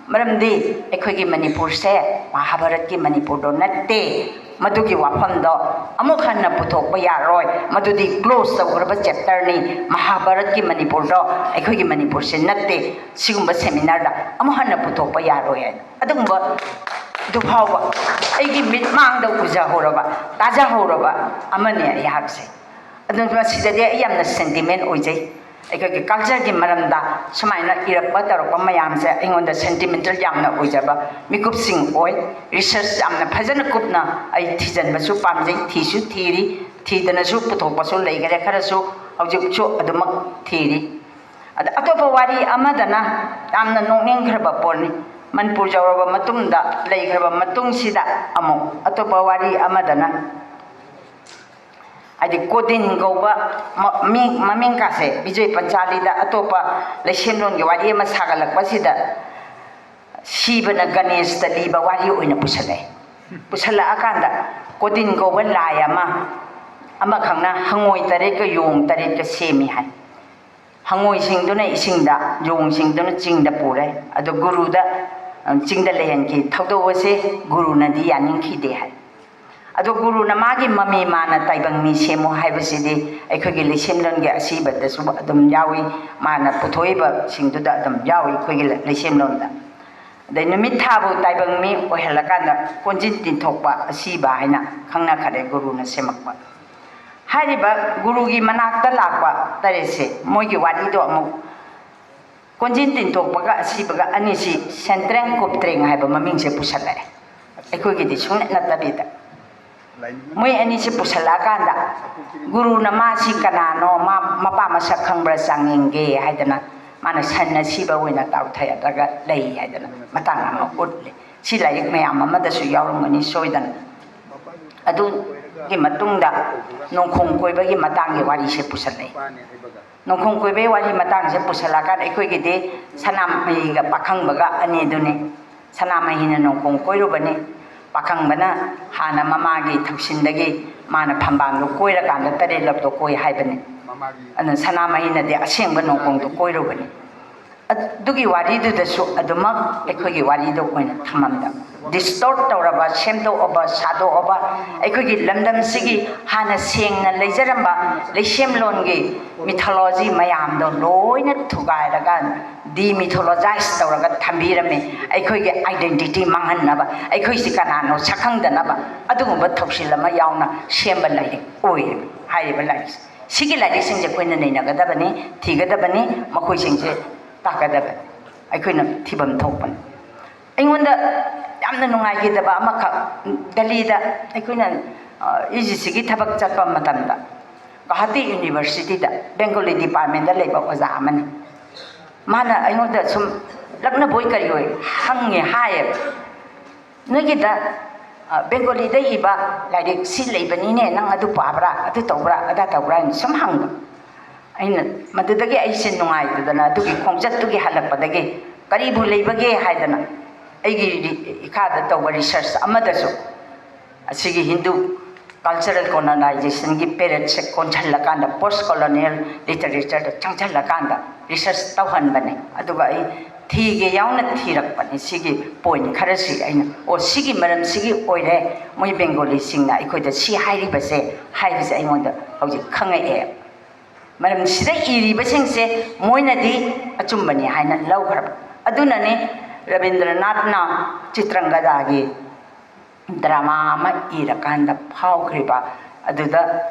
ꯃꯔꯝꯗꯤ ꯑꯩꯈꯣꯏꯒꯤ ꯃꯅꯤꯄꯨꯔꯁꯦ ꯃꯍꯥꯚꯥꯔꯠꯀꯤ ꯃꯅꯤꯄꯨꯔꯗꯣ ꯅꯠꯇꯦ, ꯃꯗꯨꯒꯤ ꯋꯥꯐꯝꯗꯣ ꯑꯃꯨꯛ ꯍꯟꯅ ꯄꯨꯊꯣꯛꯄ ꯌꯥꯔꯣꯏ, ꯃꯗꯨꯗꯤ ꯀ꯭ꯂꯣꯖ ꯇꯧꯈ꯭ꯔꯕ ꯆꯦꯞꯇꯔꯅꯤ, ꯃꯍꯥꯚꯥꯔꯠꯀꯤ ꯃꯅꯤꯄꯨꯔꯗꯣ ꯑꯩꯈꯣꯏꯒꯤ ꯃꯅꯤꯄꯨꯔꯁꯦ ꯅꯠꯇꯦ, ꯁꯤꯒꯨꯝꯕ ꯁꯦꯃꯤꯅꯥꯔꯗ ꯑꯃꯨꯛ ꯍꯟꯅ ꯄꯨꯊꯣꯛꯄ ꯌꯥꯔꯣꯏ ꯍꯥꯏꯅ꯫ ꯑꯗꯨꯒꯨꯝꯕ ꯑꯗꯨ ꯐꯥꯎꯕ ꯑꯩꯒꯤ ꯃꯤꯠꯃꯥꯡꯗ ꯎꯖꯍꯧꯔꯕ, ꯇꯥꯖꯍꯧꯔꯕ ꯑꯃꯅꯤ ꯑꯩꯍꯥꯛꯁꯦ꯫ ꯑꯗꯨꯅ ꯃꯁꯤꯗꯗꯤ ꯑꯩ ꯌꯥꯝꯅ ꯁꯦꯟꯇꯤꯃꯦꯟ ꯑꯣꯏꯖꯩ꯫ ꯑꯩꯈꯣꯏꯒꯤ ꯀꯜꯆꯔꯒꯤ ꯃꯔꯝꯗ ꯁꯨꯃꯥꯏꯅ ꯏꯔꯛꯄ ꯇꯧꯔꯛꯄ ꯃꯌꯥꯝꯁꯦ ꯑꯩꯉꯣꯟꯗ ꯁꯦꯟꯇꯤꯃꯦꯟꯇꯦꯜ ꯌꯥꯝꯅ ꯑꯣꯏꯖꯕ ꯃꯤꯀꯨꯞꯁꯤꯡ ꯑꯣꯏ꯫ ꯔꯤꯁꯔꯁ ꯌꯥꯝꯅ ꯐꯖꯅ ꯀꯨꯞꯅ ꯑꯩ ꯊꯤꯖꯤꯟꯕꯁꯨ ꯄꯥꯝꯖꯩ, ꯊꯤꯁꯨ ꯊꯤꯔꯤ, ꯊꯤꯗꯅꯁꯨ ꯄꯨꯊꯣꯛꯄꯁꯨ ꯂꯩꯈꯔꯦ, ꯈꯔꯁꯨ ꯍꯧꯖꯤꯛꯁꯨ ꯑꯗꯨꯃꯛ ꯊꯤꯔꯤ꯫ ꯑꯗ ꯑꯇꯣꯞꯄ ꯋꯥꯔꯤ ꯑꯃꯗꯅ, ꯌꯥꯝꯅ ꯅꯣꯛꯅꯤꯡꯈ꯭ꯔꯕ ꯄꯣꯠꯅꯤ, ꯃꯅꯤꯄꯨꯔ ꯌꯧꯔꯕ ꯃꯇꯨꯡꯗ, ꯂꯩꯈ꯭ꯔꯕ ꯃꯇꯨꯡꯁꯤꯗ ꯑꯃꯨꯛ ꯑꯇꯣꯞꯄ ꯋꯥꯔꯤ ꯑꯃꯗꯅ ꯍꯥꯏꯗꯤ ꯀꯣꯗꯤꯟ ꯀꯧꯕ ꯃ-, ꯃꯤ ꯃꯃꯤꯡ ꯀꯥꯁꯦ ꯕꯤꯖꯣꯏ ꯄꯟꯆꯥꯂꯤꯗ ꯑꯇꯣꯞꯄ ꯂꯩꯁꯦꯝꯂꯣꯟꯒꯤ ꯋꯥꯔꯤ ꯑꯃ ꯁꯥꯒꯠꯂꯛꯄꯁꯤꯗ ꯁꯤꯕꯅ ꯒꯅꯦꯁꯇ ꯂꯤꯕ ꯋꯥꯔꯤ ꯑꯣꯏꯅ ꯄꯨꯁꯜꯂꯛꯑꯦ꯫ ꯄꯨꯁꯜꯂꯛꯑꯀꯥꯟꯗ ꯀꯣꯗꯤꯟ ꯀꯧꯕ ꯂꯥꯏ ꯑꯃ, ꯑꯃꯈꯛꯅ ꯍꯪꯉꯣꯏ ꯇꯔꯦꯠꯀ ꯌꯣꯡ ꯇꯔꯦꯠꯀ ꯁꯦꯝꯃꯤ ꯍꯥꯏ꯫ ꯍꯪꯉꯣꯏꯁꯤꯡꯗꯨꯅ ꯏꯁꯤꯡꯗ, ꯌꯣꯡꯁꯤꯡꯗꯨꯅ ꯆꯤꯡꯗ ꯄꯨꯔꯦ꯫ ꯑꯗꯣ ꯒꯨꯔꯨꯗ, ꯑ, ꯆꯤꯡꯗ ꯂꯩꯍꯟꯈꯤ꯫ ꯊꯧꯗꯣꯛ ꯑꯁꯦ ꯒꯨꯔꯨꯅꯗꯤ ꯌꯥꯅꯤꯡꯈꯤꯗꯦ ꯍꯥꯏ꯫ ꯑꯗꯣ ꯒꯨꯔꯨꯅ ꯃꯥꯒꯤ ꯃꯃꯤ ꯃꯥꯅ ꯇꯥꯏꯕꯪ ꯃꯤ ꯁꯦꯝꯃꯨ ꯍꯥꯏꯕꯁꯤꯗꯤ ꯑꯩꯈꯣꯏꯒꯤ ꯂꯩꯁꯦꯝꯂꯣꯟꯒꯤ ꯑꯁꯤꯕꯗꯁꯨ ꯑꯗꯨꯝ ꯌꯥꯎꯏ, ꯃꯥꯅ ꯄꯨꯊꯣꯛꯏꯕꯁꯤꯡꯗꯨꯗ ꯑꯗꯨꯝ ꯌꯥꯎꯏ ꯑꯩꯈꯣꯏꯒꯤ ꯂꯩꯁꯦꯝꯂꯣꯟꯗ꯫ ꯑꯗꯩ ꯅꯨꯃꯤꯠ ꯊꯥꯕꯨ ꯇꯥꯏꯕꯪ ꯃꯤ ꯑꯣꯏꯍꯜꯂꯀꯥꯟꯗ ꯀꯣꯟꯖꯤꯟ ꯇꯤꯟꯊꯣꯛꯄ ꯑꯁꯤꯕ ꯍꯥꯏꯅ ꯈꯪꯅꯈꯔꯦ ꯒꯨꯔꯨꯅ ꯁꯦꯝꯃꯛꯄ꯫ ꯍꯥꯏꯔꯤꯕ ꯒꯨꯔꯨꯒꯤ ꯃꯅꯥꯛꯇ ꯂꯥꯛꯄ ꯇꯔꯦꯠꯁꯦ, ꯃꯣꯏꯒꯤ ꯋꯥꯔꯤꯗꯣ ꯑꯃꯨꯛ ꯀꯣꯟꯖꯤꯟ ꯇꯤꯟꯊꯣꯛꯄꯒ ꯑꯁꯤꯕꯒ ꯑꯅꯤꯁꯤ ꯁꯦꯟꯇ꯭ꯔꯦꯡ ꯀꯨꯞꯇ꯭ꯔꯦꯡ ꯍꯥꯏꯕ ꯃꯃꯤꯡꯁꯦ ꯄꯨꯁꯜꯂꯛꯑꯦ꯫ ꯑꯩꯈꯣꯏꯒꯤꯗꯤ ꯁꯨꯡꯅꯠ ꯅꯠꯇꯕꯤꯗ ꯃꯣꯏ ꯑꯅꯤꯁꯤ ꯄꯨꯁꯜꯂꯛꯑꯀꯥꯟꯗ ꯒꯨꯔꯨꯅ ꯃꯥꯁꯤ ꯀꯅꯥꯅꯣ, ꯃꯥ ꯃꯄꯥ ꯃꯁꯛ ꯈꯪꯕ꯭ꯔꯥ ꯆꯥꯡ ꯌꯦꯡꯒꯦ ꯍꯥꯏꯗꯅ ꯃꯥꯅ ꯁꯟ ꯑꯁꯤꯕ ꯑꯣꯏꯅ ꯇꯥꯎꯊꯔꯒ ꯂꯩ ꯍꯥꯏꯗꯅ ꯃꯇꯥꯡ ꯑꯃ ꯎꯠꯂꯤ꯫ ꯁꯤ ꯂꯥꯏꯔꯤꯛ ꯃꯌꯥꯝ ꯑꯃꯗꯁꯨ ꯌꯥꯎꯔꯝꯒꯅꯤ ꯁꯣꯏꯗꯅ꯫ ꯑꯗꯨꯒꯤ ꯃꯇꯨꯡꯗ ꯅꯣꯡꯈꯣꯡ ꯀꯣꯏꯕꯒꯤ ꯃꯇꯥꯡꯒꯤ ꯋꯥꯔꯤꯁꯦ ꯄꯨꯁꯜꯂꯛꯏ꯫ ꯅꯣꯡꯈꯣꯡ ꯀꯣꯏꯕꯒꯤ ꯋꯥꯔꯤ ꯃꯇꯥꯡꯁꯦ ꯄꯨꯁꯜꯂꯛꯑꯀꯥꯟꯗ ꯑꯩꯈꯣꯏꯒꯤꯗꯤ ꯁꯅꯥꯃꯍꯤꯒ ꯄꯥꯈꯪꯕꯒ ꯑꯅꯤꯗꯨꯅꯤ꯫ ꯁꯅꯥꯃꯍꯤꯅ ꯅꯣꯡꯈꯣꯡ ꯀꯣꯏꯔꯨꯕꯅꯤ꯫ ꯄꯥꯈꯪꯕꯅ ꯍꯥꯟꯅ ꯃꯃꯥꯒꯤ ꯊꯧꯁꯤꯟꯗꯒꯤ ꯃꯥꯅ ꯐꯝꯕꯥꯜꯗꯣ ꯀꯣꯏꯔꯀꯥꯟꯗ ꯇꯔꯦꯠꯂꯛꯇꯣ ꯀꯣꯏ ꯍꯥꯏꯕꯅꯤ꯫ ꯑꯗꯨꯅ ꯁꯅꯥꯃꯍꯤꯅꯗꯤ ꯑꯁꯦꯡꯕ ꯅꯣꯡꯈꯣꯡꯗꯣ ꯀꯣꯏꯔꯨꯕꯅꯤ꯫ ꯑꯗꯨꯒꯤ ꯋꯥꯔꯤꯗꯨꯗꯁꯨ ꯑꯗꯨꯃꯛ ꯑꯩꯈꯣꯏꯒꯤ ꯋꯥꯔꯤꯗ ꯑꯣꯏꯅ ꯊꯝꯃꯝꯗꯕ, ꯗꯤꯁꯇꯣꯔꯠ ꯇꯧꯔꯕ, ꯁꯦꯝꯗꯣꯛꯑꯕ, ꯁꯥꯗꯣꯛꯑꯕ, ꯑꯩꯈꯣꯏꯒꯤ ꯂꯝꯗꯝꯁꯤꯒꯤ ꯍꯥꯟꯅ ꯁꯦꯡꯅ ꯂꯩꯖꯔꯝꯕ ꯂꯩꯁꯦꯝꯂꯣꯟꯒꯤ ꯃꯤꯊꯣꯂꯣꯖꯤ ꯃꯌꯥꯝꯗꯣ ꯂꯣꯏꯅ ꯊꯨꯒꯥꯏꯔꯒ ꯗꯤꯃꯤꯊꯣꯂꯣꯖꯥꯏꯁ ꯇꯧꯔꯒ ꯊꯝꯕꯤꯔꯝꯃꯦ꯫ ꯑꯩꯈꯣꯏꯒꯤ ꯑꯥꯏꯗꯦꯟꯇꯤꯇꯤ ꯃꯥꯡꯍꯟꯅꯕ, ꯑꯩꯈꯣꯏꯁꯤ ꯀꯅꯥꯅꯣ ꯁꯛꯈꯪꯗꯅꯕ ꯑꯗꯨꯒꯨꯝꯕ ꯊꯧꯁꯤꯜ ꯑꯃ ꯌꯥꯎꯅ ꯁꯦꯝꯕ ꯂꯥꯏꯔꯤꯛ ꯑꯣꯏꯔꯦ ꯍꯥꯏꯔꯤꯕ ꯂꯥꯏꯔꯤꯛꯁꯦ꯫ ꯁꯤꯒꯤ ꯂꯥꯏꯔꯤꯛꯁꯤꯡꯁꯦ ꯑꯩꯈꯣꯏꯅ ꯅꯩꯅꯒꯗꯕꯅꯤ, ꯊꯤꯒꯗꯕꯅꯤ, ꯃꯈꯣꯏꯁꯤꯡꯁꯦ ꯇꯥꯛꯀꯗꯕꯅꯤ꯫ ꯑꯩꯈꯣꯏꯅ ꯊꯤꯐꯝ ꯊꯣꯛꯄꯅꯤ꯫ ꯑꯩꯉꯣꯟꯗ ꯌꯥꯝꯅ ꯅꯨꯡꯉꯥꯏꯈꯤꯗꯕ ꯑꯃꯈꯛ, ꯗꯦꯜꯂꯤꯗ ꯑꯩꯈꯣꯏꯅ ꯌꯨ ꯖꯤ ꯁꯤꯒꯤ ꯊꯕꯛ ꯆꯠꯄ ꯃꯇꯝꯗ ꯒꯨꯋꯥꯍꯥꯇꯤ ꯌꯨꯅꯤꯚꯔꯁꯤꯇꯤꯗ ꯕꯦꯡꯒꯣꯂꯤ ꯗꯤꯄꯥꯔꯠꯃꯦꯟꯗ ꯂꯩꯕ ꯑꯣꯖꯥ ꯑꯃꯅꯤ꯫ ꯃꯥꯅ ꯑꯩꯉꯣꯟꯗ ꯁꯨꯝ ꯂꯛꯅꯕꯣꯏ ꯀꯔꯤꯑꯣꯏ ꯍꯪꯉꯦ, ꯍꯥꯏꯌꯦꯕ, "ꯅꯣꯏꯒꯤꯗ ꯕꯦꯡꯒꯣꯂꯤꯗ ꯏꯕ ꯂꯥꯏꯔꯤꯛ ꯁꯤ ꯂꯩꯕꯅꯤꯅꯦ, ꯅꯪ ꯑꯗꯨ ꯄꯥꯕ꯭ꯔꯥ, ꯑꯗꯨ ꯇꯧꯕ꯭ꯔꯥ, ꯑꯗꯥ ꯇꯧꯕ꯭ꯔꯥ?" ꯍꯥꯏꯅ ꯁꯨꯝ ꯍꯪꯕ꯫ ꯑꯩꯅ ꯃꯗꯨꯗꯒꯤ ꯑꯩꯁꯦ ꯅꯨꯡꯉꯥꯏꯇꯗꯅ ꯑꯗꯨꯒꯤ ꯈꯣꯡꯆꯠꯇꯨꯒꯤ ꯍꯜꯂꯛꯄꯗꯒꯤ ꯀꯔꯤꯕꯨ ꯂꯩꯕꯒꯦ ꯍꯥꯏꯗꯅ ꯑꯩꯒꯤ ꯏꯈꯥꯗ ꯇꯧꯕ ꯔꯤꯁꯔꯁ ꯑꯃꯗꯁꯨ ꯑꯁꯤꯒꯤ ꯍꯤꯟꯗꯨ ꯀꯜꯆꯔꯦꯜ ꯀꯣꯂꯣꯅꯥꯏꯖꯦꯁꯟꯒꯤ ꯄꯦꯔꯦꯠꯁꯦ ꯀꯣꯟꯁꯤꯜꯂꯀꯥꯟꯗ, ꯄꯣꯁ ꯀꯣꯂꯣꯅꯤꯌꯦꯜ ꯂꯤꯇꯔꯦꯆꯔꯗ ꯆꯪꯁꯤꯜꯂꯀꯥꯟꯗ ꯔꯤꯁꯔꯁ ꯇꯧꯍꯟꯕꯅꯦ꯫ ꯑꯗꯨꯒ ꯑꯩ ꯊꯤꯒꯦ ꯌꯥꯎꯅ ꯊꯤꯔꯛꯄꯅꯦ ꯁꯤꯒꯤ ꯄꯣꯏꯟ ꯈꯔꯁꯤ꯫ ꯑꯩꯅ, "ꯑꯣ, ꯁꯤꯒꯤ ꯃꯔꯝꯁꯤꯒꯤ ꯑꯣꯏꯔꯦ ꯃꯣꯏ ꯕꯦꯡꯒꯣꯂꯤꯁꯤꯡꯅ ꯑꯩꯈꯣꯏꯗ ꯁꯤ ꯍꯥꯏꯔꯤꯕꯁꯦ" ꯍꯥꯏꯕꯁꯦ ꯑꯩꯉꯣꯟꯗ ꯍꯧꯖꯤꯛ ꯈꯪꯉꯛꯑꯦ꯫ ꯃꯔꯝꯁꯤꯗ ꯏꯔꯤꯕꯁꯤꯡꯁꯦ ꯃꯣꯏꯅꯗꯤ ꯑꯆꯨꯝꯕꯅꯤ ꯍꯥꯏꯅ ꯂꯧꯈ꯭ꯔꯕ꯫ ꯑꯗꯨꯅꯅꯤ ꯔꯕꯤꯟꯗ꯭ꯔꯅꯥꯊꯅ ꯆꯤꯇ꯭ꯔꯪꯒꯗꯥꯒꯤ ꯗ꯭ꯔꯃꯥ ꯑꯃ ꯏꯔꯀꯥꯟꯗ ꯐꯥꯎꯈ꯭ꯔꯤꯕ ꯑꯗꯨꯗ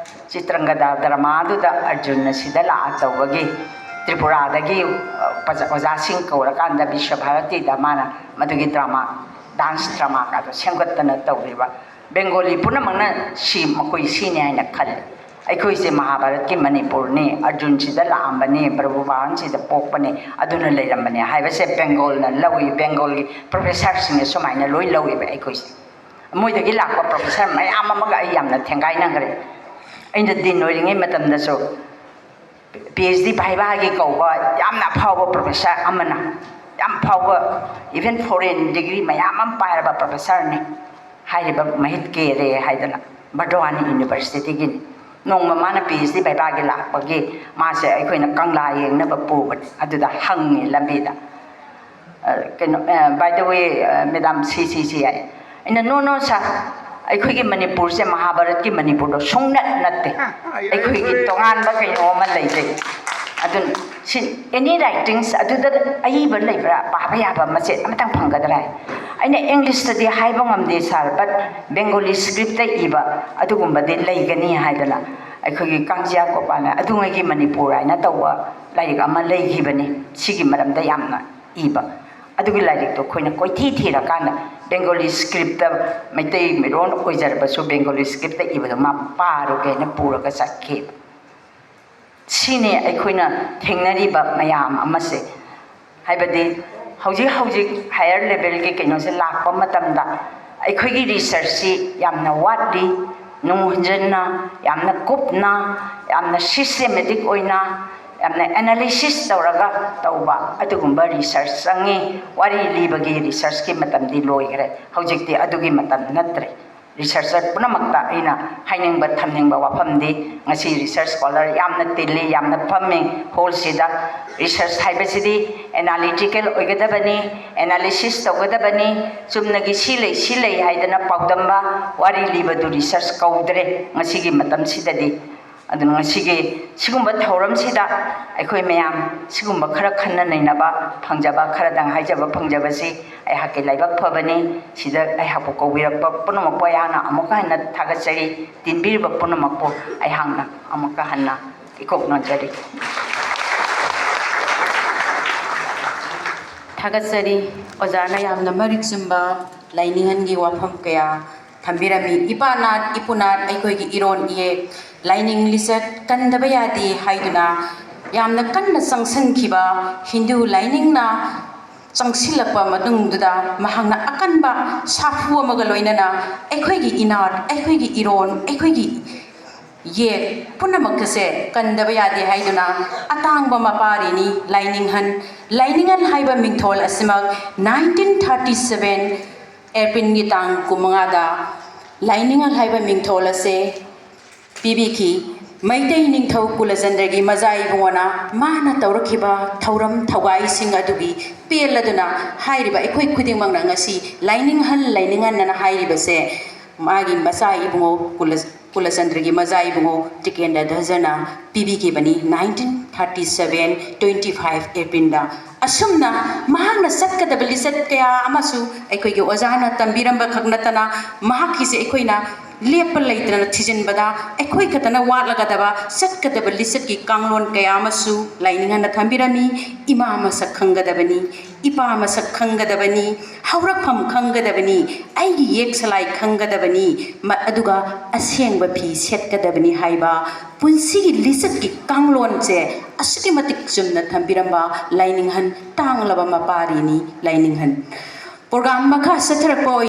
ꯆꯤꯇ꯭ꯔꯪꯒꯗ ꯗ꯭ꯔꯃꯥꯗꯨꯗ ꯑꯔꯖꯨꯟꯅ ꯁꯤꯗ ꯂꯥꯛꯑ ꯇꯧꯕꯒꯤ ꯇ꯭ꯔꯤꯄꯨꯔꯥꯗꯒꯤ, ꯑ, ꯄꯖ-, ꯑꯣꯖꯥꯁꯤꯡ ꯀꯧꯔꯀꯥꯟꯗ ꯕꯤꯁ꯭ꯋ ꯚꯥꯔꯇꯤꯗ ꯃꯥꯅ ꯃꯗꯨꯒꯤ ꯗ꯭ꯔꯃꯥ, ꯗꯥꯟꯁ ꯗ꯭ꯔꯃꯥꯒꯗꯣ ꯁꯦꯝꯒꯠꯇꯅ ꯇꯧꯔꯤꯕ꯫ ꯕꯦꯡꯒꯣꯂꯤ ꯄꯨꯝꯅꯃꯛꯅ ꯁꯤ, ꯃꯈꯣꯏ ꯁꯤꯅꯤ ꯍꯥꯏꯅ ꯈꯜꯂꯤ꯫ ꯑꯩꯈꯣꯏꯁꯦ ꯃꯍꯥꯚꯥꯔꯠꯀꯤ ꯃꯅꯤꯄꯨꯔꯅꯤ, ꯑꯔꯖꯨꯟ ꯁꯤꯗ ꯂꯥꯛꯑꯝꯕꯅꯤ, ꯄ꯭ꯔꯚꯨ ꯚꯥꯟ ꯁꯤꯗ ꯄꯣꯛꯄꯅꯤ, ꯑꯗꯨꯅ ꯂꯩꯔꯝꯕꯅꯤ ꯍꯥꯏꯕꯁꯦ ꯕꯦꯡꯒꯣꯜꯅ ꯂꯧꯏ, ꯕꯦꯡꯒꯣꯜꯒꯤ ꯄ꯭ꯔꯣꯐꯦꯁꯔꯁꯤꯡꯅ ꯁꯨꯃꯥꯏꯅ ꯂꯣꯏ ꯂꯧꯏꯕ ꯑꯩꯈꯣꯏꯁꯦ꯫ ꯃꯣꯏꯗꯒꯤ ꯂꯥꯛꯄ ꯄ꯭ꯔꯣꯐꯦꯁꯔ ꯃꯌꯥꯝ ꯑꯃꯒ ꯑꯩ ꯌꯥꯝꯅ ꯊꯦꯡꯒꯥꯏꯅꯈ꯭ꯔꯦ꯫ ꯑꯩꯅ ꯗꯤꯟ ꯑꯣꯏꯔꯤꯉꯩ ꯃꯇꯝꯗꯁꯨ ꯄꯤ ꯑꯩꯆ ꯗꯤ ꯚꯥꯏꯚꯥꯒꯤ ꯀꯧꯕ ꯌꯥꯝꯅ ꯑꯐꯥꯎꯕ ꯄ꯭ꯔꯣꯐꯦꯁꯔ ꯑꯃꯅ, ꯌꯥꯝ ꯐꯥꯎꯕ, even foreign degree ꯃꯌꯥꯝ ꯑꯃ ꯄꯥꯏꯔꯕ ꯄ꯭ꯔꯣꯐꯦꯁꯔꯅꯤ꯫ ꯍꯥꯏꯔꯤꯕ ꯃꯍꯤꯠ ꯀꯦꯔꯦ ꯍꯥꯏꯗꯅ ꯕꯔꯗꯋꯥꯅꯤ ꯌꯨꯅꯤꯚꯔꯁꯤꯇꯤꯒꯤꯅꯤ꯫ ꯅꯣꯡꯃ ꯃꯥꯅ ꯄꯤ ꯑꯩꯆ ꯗꯤ ꯚꯥꯏꯚꯥꯒꯤ ꯂꯥꯛꯄꯒꯤ ꯃꯥꯁꯦ ꯑꯩꯈꯣꯏꯅ ꯀꯪꯂꯥ ꯌꯦꯡꯅꯕ ꯄꯨꯕꯅꯤ꯫ ꯑꯗꯨꯗ ꯍꯪꯉꯤ ꯂꯝꯕꯤꯗ, ꯑ, ꯀꯩꯅꯣ, ꯑ, "By the way, ꯑ, madam, ꯁꯤ, ꯁꯤ, ꯁꯤ," ꯍꯥꯏ꯫ ꯑꯩꯅ, "No, no, sir, ꯑꯩꯈꯣꯏꯒꯤ ꯃꯅꯤꯄꯨꯔꯁꯦ ꯃꯍꯥꯚꯥꯔꯠꯀꯤ ꯃꯅꯤꯄꯨꯔꯗꯣ ꯁꯨꯡꯅꯠ ꯅꯠꯇꯦ꯫ ꯑꯩꯈꯣꯏꯒꯤ ꯇꯣꯉꯥꯟꯕ ꯀꯩꯅꯣ ꯑꯃ ꯂꯩꯖꯩ꯫ ꯑꯗꯨꯅ ꯁꯤ, any writings ꯑꯗꯨꯗ ꯑꯏꯕ ꯂꯩꯕ꯭ꯔꯥ? ꯄꯥꯕ ꯌꯥꯕ ꯃꯆꯦꯠ ꯑꯃꯇꯪ ꯐꯪꯒꯗ꯭ꯔꯥ?" ꯍꯥꯏ꯫ ꯑꯩꯅ, "English ꯇꯗꯤ ꯍꯥꯏꯕ ꯉꯝꯗꯦ, sir, but Bengali script ꯇ ꯏꯕ ꯑꯗꯨꯒꯨꯝꯕꯗꯤ ꯂꯩꯒꯅꯤ" ꯍꯥꯏꯗꯅ ꯑꯩꯈꯣꯏꯒꯤ ꯀꯥꯡꯖꯤꯌꯥ ꯒꯣꯄꯥꯜꯅ ꯑꯗꯨꯉꯩꯒꯤ ꯃꯅꯤꯄꯨꯔ ꯍꯥꯏꯅ ꯇꯧꯕ ꯂꯥꯏꯔꯤꯛ ꯑꯃ ꯂꯩꯈꯤꯕꯅꯤ ꯁꯤꯒꯤ ꯃꯔꯝꯗ ꯌꯥꯝꯅ ꯏꯕ꯫ ꯑꯗꯨꯒꯤ ꯂꯥꯏꯔꯤꯛꯇꯣ ꯑꯩꯈꯣꯏꯅ ꯀꯣꯏꯊꯤ ꯊꯤꯔꯀꯥꯟꯗ Bengali script ꯇ, ꯃꯩꯇꯩ ꯃꯔꯣꯟ ꯑꯣꯏꯖꯔꯕꯁꯨ Bengali script ꯇ ꯏꯕꯗꯣ ꯃꯥ ꯄꯥꯔꯨꯒꯦꯅ ꯄꯨꯔꯒ ꯆꯠꯈꯤ꯫ ꯁꯤꯅꯤ ꯑꯩꯈꯣꯏꯅ ꯊꯦꯡꯅꯔꯤꯕ ꯃꯌꯥꯝ ꯑꯃꯁꯦ꯫ ꯍꯥꯏꯕꯗꯤ ꯍꯧꯖꯤꯛ ꯍꯧꯖꯤꯛ higher level ꯒꯤ ꯀꯩꯅꯣꯁꯦ ꯂꯥꯛꯄ ꯃꯇꯝꯗ ꯑꯩꯈꯣꯏꯒꯤ research ꯁꯤ ꯌꯥꯝꯅ ꯋꯥꯠꯂꯤ꯫ ꯅꯨꯡ ꯍꯟꯖꯟꯅ, ꯌꯥꯝꯅ ꯀꯨꯞꯅ, ꯌꯥꯝꯅ systematic ꯑꯣꯏꯅ, ꯌꯥꯝꯅ analysis ꯇꯧꯔꯒ ꯇꯧꯕ ꯑꯗꯨꯒꯨꯝꯕ research ꯆꯪꯉꯤ꯫ ꯋꯥꯔꯤ ꯂꯤꯕꯒꯤ research ꯀꯤ ꯃꯇꯝꯗꯤ ꯂꯣꯏꯈ꯭ꯔꯦ꯫ ꯍꯧꯖꯤꯛꯇꯤ ꯑꯗꯨꯒꯤ ꯃꯇꯝ ꯅꯠꯇ꯭ꯔꯦ꯫ Researcher ꯄꯨꯝꯅꯃꯛꯇ ꯑꯩꯅ ꯍꯥꯏꯅꯤꯡꯕ ꯊꯝꯅꯤꯡꯕ ꯋꯥꯐꯝꯗꯤ, ꯉꯁꯤ research scholar ꯌꯥꯝꯅ ꯇꯤꯜꯂꯤ, ꯌꯥꯝꯅ ꯐꯝꯃꯤ hall ꯁꯤꯗ꯫ Research ꯍꯥꯏꯕꯁꯤꯗꯤ analytical ꯑꯣꯏꯒꯗꯕꯅꯤ, analysis ꯇꯧꯒꯗꯕꯅꯤ꯫ ꯆꯨꯝꯅꯒꯤ ꯁꯤ ꯂꯩ, ꯁꯤ ꯂꯩ ꯍꯥꯏꯗꯅ ꯄꯥꯎꯗꯝꯕ, ꯋꯥꯔꯤ ꯂꯤꯕꯗꯨ research ꯀꯧꯗ꯭ꯔꯦ ꯉꯁꯤꯒꯤ ꯃꯇꯝꯁꯤꯗꯗꯤ꯫ ꯑꯗꯨꯅ ꯉꯁꯤꯒꯤ ꯁꯤꯒꯨꯝꯕ ꯊꯧꯔꯝꯁꯤꯗ ꯑꯩꯈꯣꯏ ꯃꯌꯥꯝ ꯁꯤꯒꯨꯝꯕ ꯈꯔ ꯈꯟꯅ ꯅꯩꯅꯕ ꯐꯪꯖꯕ, ꯈꯔꯗꯪ ꯍꯥꯏꯖꯕ ꯐꯪꯖꯕꯁꯤ ꯑꯩꯍꯥꯛꯀꯤ ꯂꯥꯏꯕꯛ ꯐꯕꯅꯤ꯫ ꯁꯤꯗ ꯑꯩꯍꯥꯛꯄꯨ ꯀꯧꯕꯤꯔꯛꯄ ꯄꯨꯝꯅꯃꯛꯄꯨ ꯑꯩꯍꯥꯛꯅ ꯑꯃꯨꯛꯀ ꯍꯟꯅ ꯊꯥꯒꯠꯆꯔꯤ꯫ ꯇꯤꯟꯕꯤꯔꯤꯕ ꯄꯨꯝꯅꯃꯛꯄꯨ ꯑꯩꯍꯥꯛꯅ ꯑꯃꯨꯛꯀ ꯍꯟꯅ ꯏꯀꯣꯛ ꯅꯣꯟꯖꯔꯤ꯫ ꯊꯥꯒꯠꯆꯔꯤ꯫ ꯑꯣꯖꯥꯅ ꯌꯥꯝꯅ ꯃꯔꯤꯛ ꯆꯨꯝꯕ ꯂꯥꯏꯅꯤꯡꯍꯟꯒꯤ ꯋꯥꯐꯝ ꯀꯌꯥ ꯊꯝꯕꯤꯔꯝꯃꯤ꯫ ꯏꯄꯥ ꯅꯥꯠ, ꯏꯄꯨ ꯅꯥꯠ, ꯑꯩꯈꯣꯏꯒꯤ ꯏꯔꯣꯟ ꯏꯌꯦꯛ, ꯂꯥꯏꯅꯤꯡ ꯂꯤꯆꯠ ꯀꯟꯗꯕ ꯌꯥꯗꯦ ꯍꯥꯏꯗꯨꯅ ꯌꯥꯝꯅ ꯀꯟꯅ ꯆꯪꯁꯤꯟꯈꯤꯕ ꯍꯤꯟꯗꯨ ꯂꯥꯏꯅꯤꯡꯅ ꯆꯪꯁꯤꯜꯂꯛꯄ ꯃꯇꯨꯡꯗꯨꯗ ꯃꯍꯥꯛꯅ ꯑꯀꯟꯕ ꯁꯥꯐꯨ ꯑꯃꯒ ꯂꯣꯏꯅꯅ ꯑꯩꯈꯣꯏꯒꯤ ꯏꯅꯥꯠ, ꯑꯩꯈꯣꯏꯒꯤ ꯏꯔꯣꯟ, ꯑꯩꯈꯣꯏꯒꯤ ꯌꯦꯛ ꯄꯨꯝꯅꯃꯛ ꯑꯁꯦ ꯀꯟꯗꯕ ꯌꯥꯗꯦ ꯍꯥꯏꯗꯨꯅ ꯑꯇꯥꯡꯕ ꯃꯄꯥꯔꯤꯅꯤ ꯂꯥꯏꯅꯤꯡꯍꯟ꯫ ꯂꯥꯏꯅꯤꯡꯍꯟ ꯍꯥꯏꯕ ꯃꯤꯡꯊꯣꯜ ꯑꯁꯤꯃꯛ nineteen thirty seven Aprilꯒꯤ ꯇꯥꯡ ꯀꯨꯟꯃꯉꯥꯗ ꯂꯥꯏꯅꯤꯡꯍꯟ ꯍꯥꯏꯕ ꯃꯤꯡꯊꯣꯜ ꯑꯁꯦ ꯄꯤꯕꯤꯈꯤ꯫ ꯃꯩꯇꯩ ꯅꯤꯡꯊꯧ ꯀꯨꯂꯆꯟꯗ꯭ꯔꯒꯤ ꯃꯆꯥ ꯏꯕꯨꯡꯉꯣꯅ ꯃꯥꯅ ꯇꯧꯔꯛꯈꯤꯕ ꯊꯧꯔꯝ ꯊꯧꯒꯥꯏꯁꯤꯡ ꯑꯗꯨꯒꯤ ꯄꯦꯜꯂꯗꯨꯅ ꯍꯥꯏꯔꯤꯕ ꯑꯩꯈꯣꯏ ꯈꯨꯗꯤꯡꯃꯛꯅ ꯉꯁꯤ ꯂꯥꯏꯅꯤꯡꯍꯟ ꯂꯥꯏꯅꯤꯡꯍꯟ ꯑꯅ ꯍꯥꯏꯔꯤꯕꯁꯦ ꯃꯥꯒꯤ ꯃꯆꯥ ꯏꯕꯨꯡꯉꯣ ꯀꯨꯂ-, ꯀꯨꯂꯆꯟꯗ꯭ꯔꯒꯤ ꯃꯆꯥ ꯏꯕꯨꯡꯉꯣ ꯇ꯭ꯔꯤꯀꯦꯟꯗ꯭ꯔ ꯙ꯭ꯋꯖꯅ ꯄꯤꯕꯤꯈꯤꯕꯅꯤ nineteen thirty seven twenty five Aprilꯗ꯫ ꯑꯁꯨꯝꯅ ꯃꯍꯥꯛꯅ ꯆꯠꯀꯗꯕ ꯂꯤꯆꯠ ꯀꯌꯥ ꯑꯃꯁꯨ ꯑꯩꯈꯣꯏꯒꯤ ꯑꯣꯖꯥꯅ ꯇꯝꯕꯤꯔꯝꯕ ꯈꯛ ꯅꯠꯇꯅ ꯃꯍꯥꯛꯀꯤꯁꯦ ꯑꯩꯈꯣꯏꯅ ꯂꯦꯞꯄ ꯂꯩꯇꯅ ꯊꯤꯖꯤꯟꯕꯗ ꯑꯩꯈꯣꯏ ꯈꯛꯇꯅ ꯋꯥꯠꯂꯒꯗꯕ ꯆꯠꯀꯗꯕ ꯂꯤꯆꯠꯀꯤ ꯀꯥꯡꯂꯣꯟ ꯀꯌꯥ ꯑꯃꯁꯨ ꯂꯥꯏꯅꯤꯡꯍꯟꯅ ꯊꯝꯕꯤꯔꯝꯃꯤ꯫ ꯏꯃꯥ ꯃꯁꯛ ꯈꯪꯒꯗꯕꯅꯤ, ꯏꯄꯥ ꯃꯁꯛ ꯈꯪꯒꯗꯕꯅꯤ, ꯍꯧꯔꯛꯐꯝ ꯈꯪꯒꯗꯕꯅꯤ, ꯑꯩꯒꯤ ꯌꯦꯛ ꯁꯂꯥꯏ ꯈꯪꯒꯗꯕꯅꯤ, ꯃ-, ꯑꯗꯨꯒ ꯑꯁꯦꯡꯕ ꯐꯤ ꯁꯦꯠꯀꯗꯕꯅꯤ ꯍꯥꯏꯕ ꯄꯨꯟꯁꯤꯒꯤ ꯂꯤꯆꯠꯀꯤ ꯀꯥꯡꯂꯣꯟꯁꯦ ꯑꯁꯨꯛꯀꯤ ꯃꯇꯤꯛ ꯆꯨꯝꯅ ꯊꯝꯕꯤꯔꯝꯕ ꯂꯥꯏꯅꯤꯡꯍꯟ, ꯇꯥꯡꯂꯕ ꯃꯄꯥꯔꯤꯅꯤ ꯂꯥꯏꯅꯤꯡꯍꯟ꯫ ꯄ꯭ꯔꯣꯒ꯭ꯔꯥꯝ ꯃꯈꯥ ꯆꯠꯊꯔꯛꯄ ꯑꯣꯏꯅ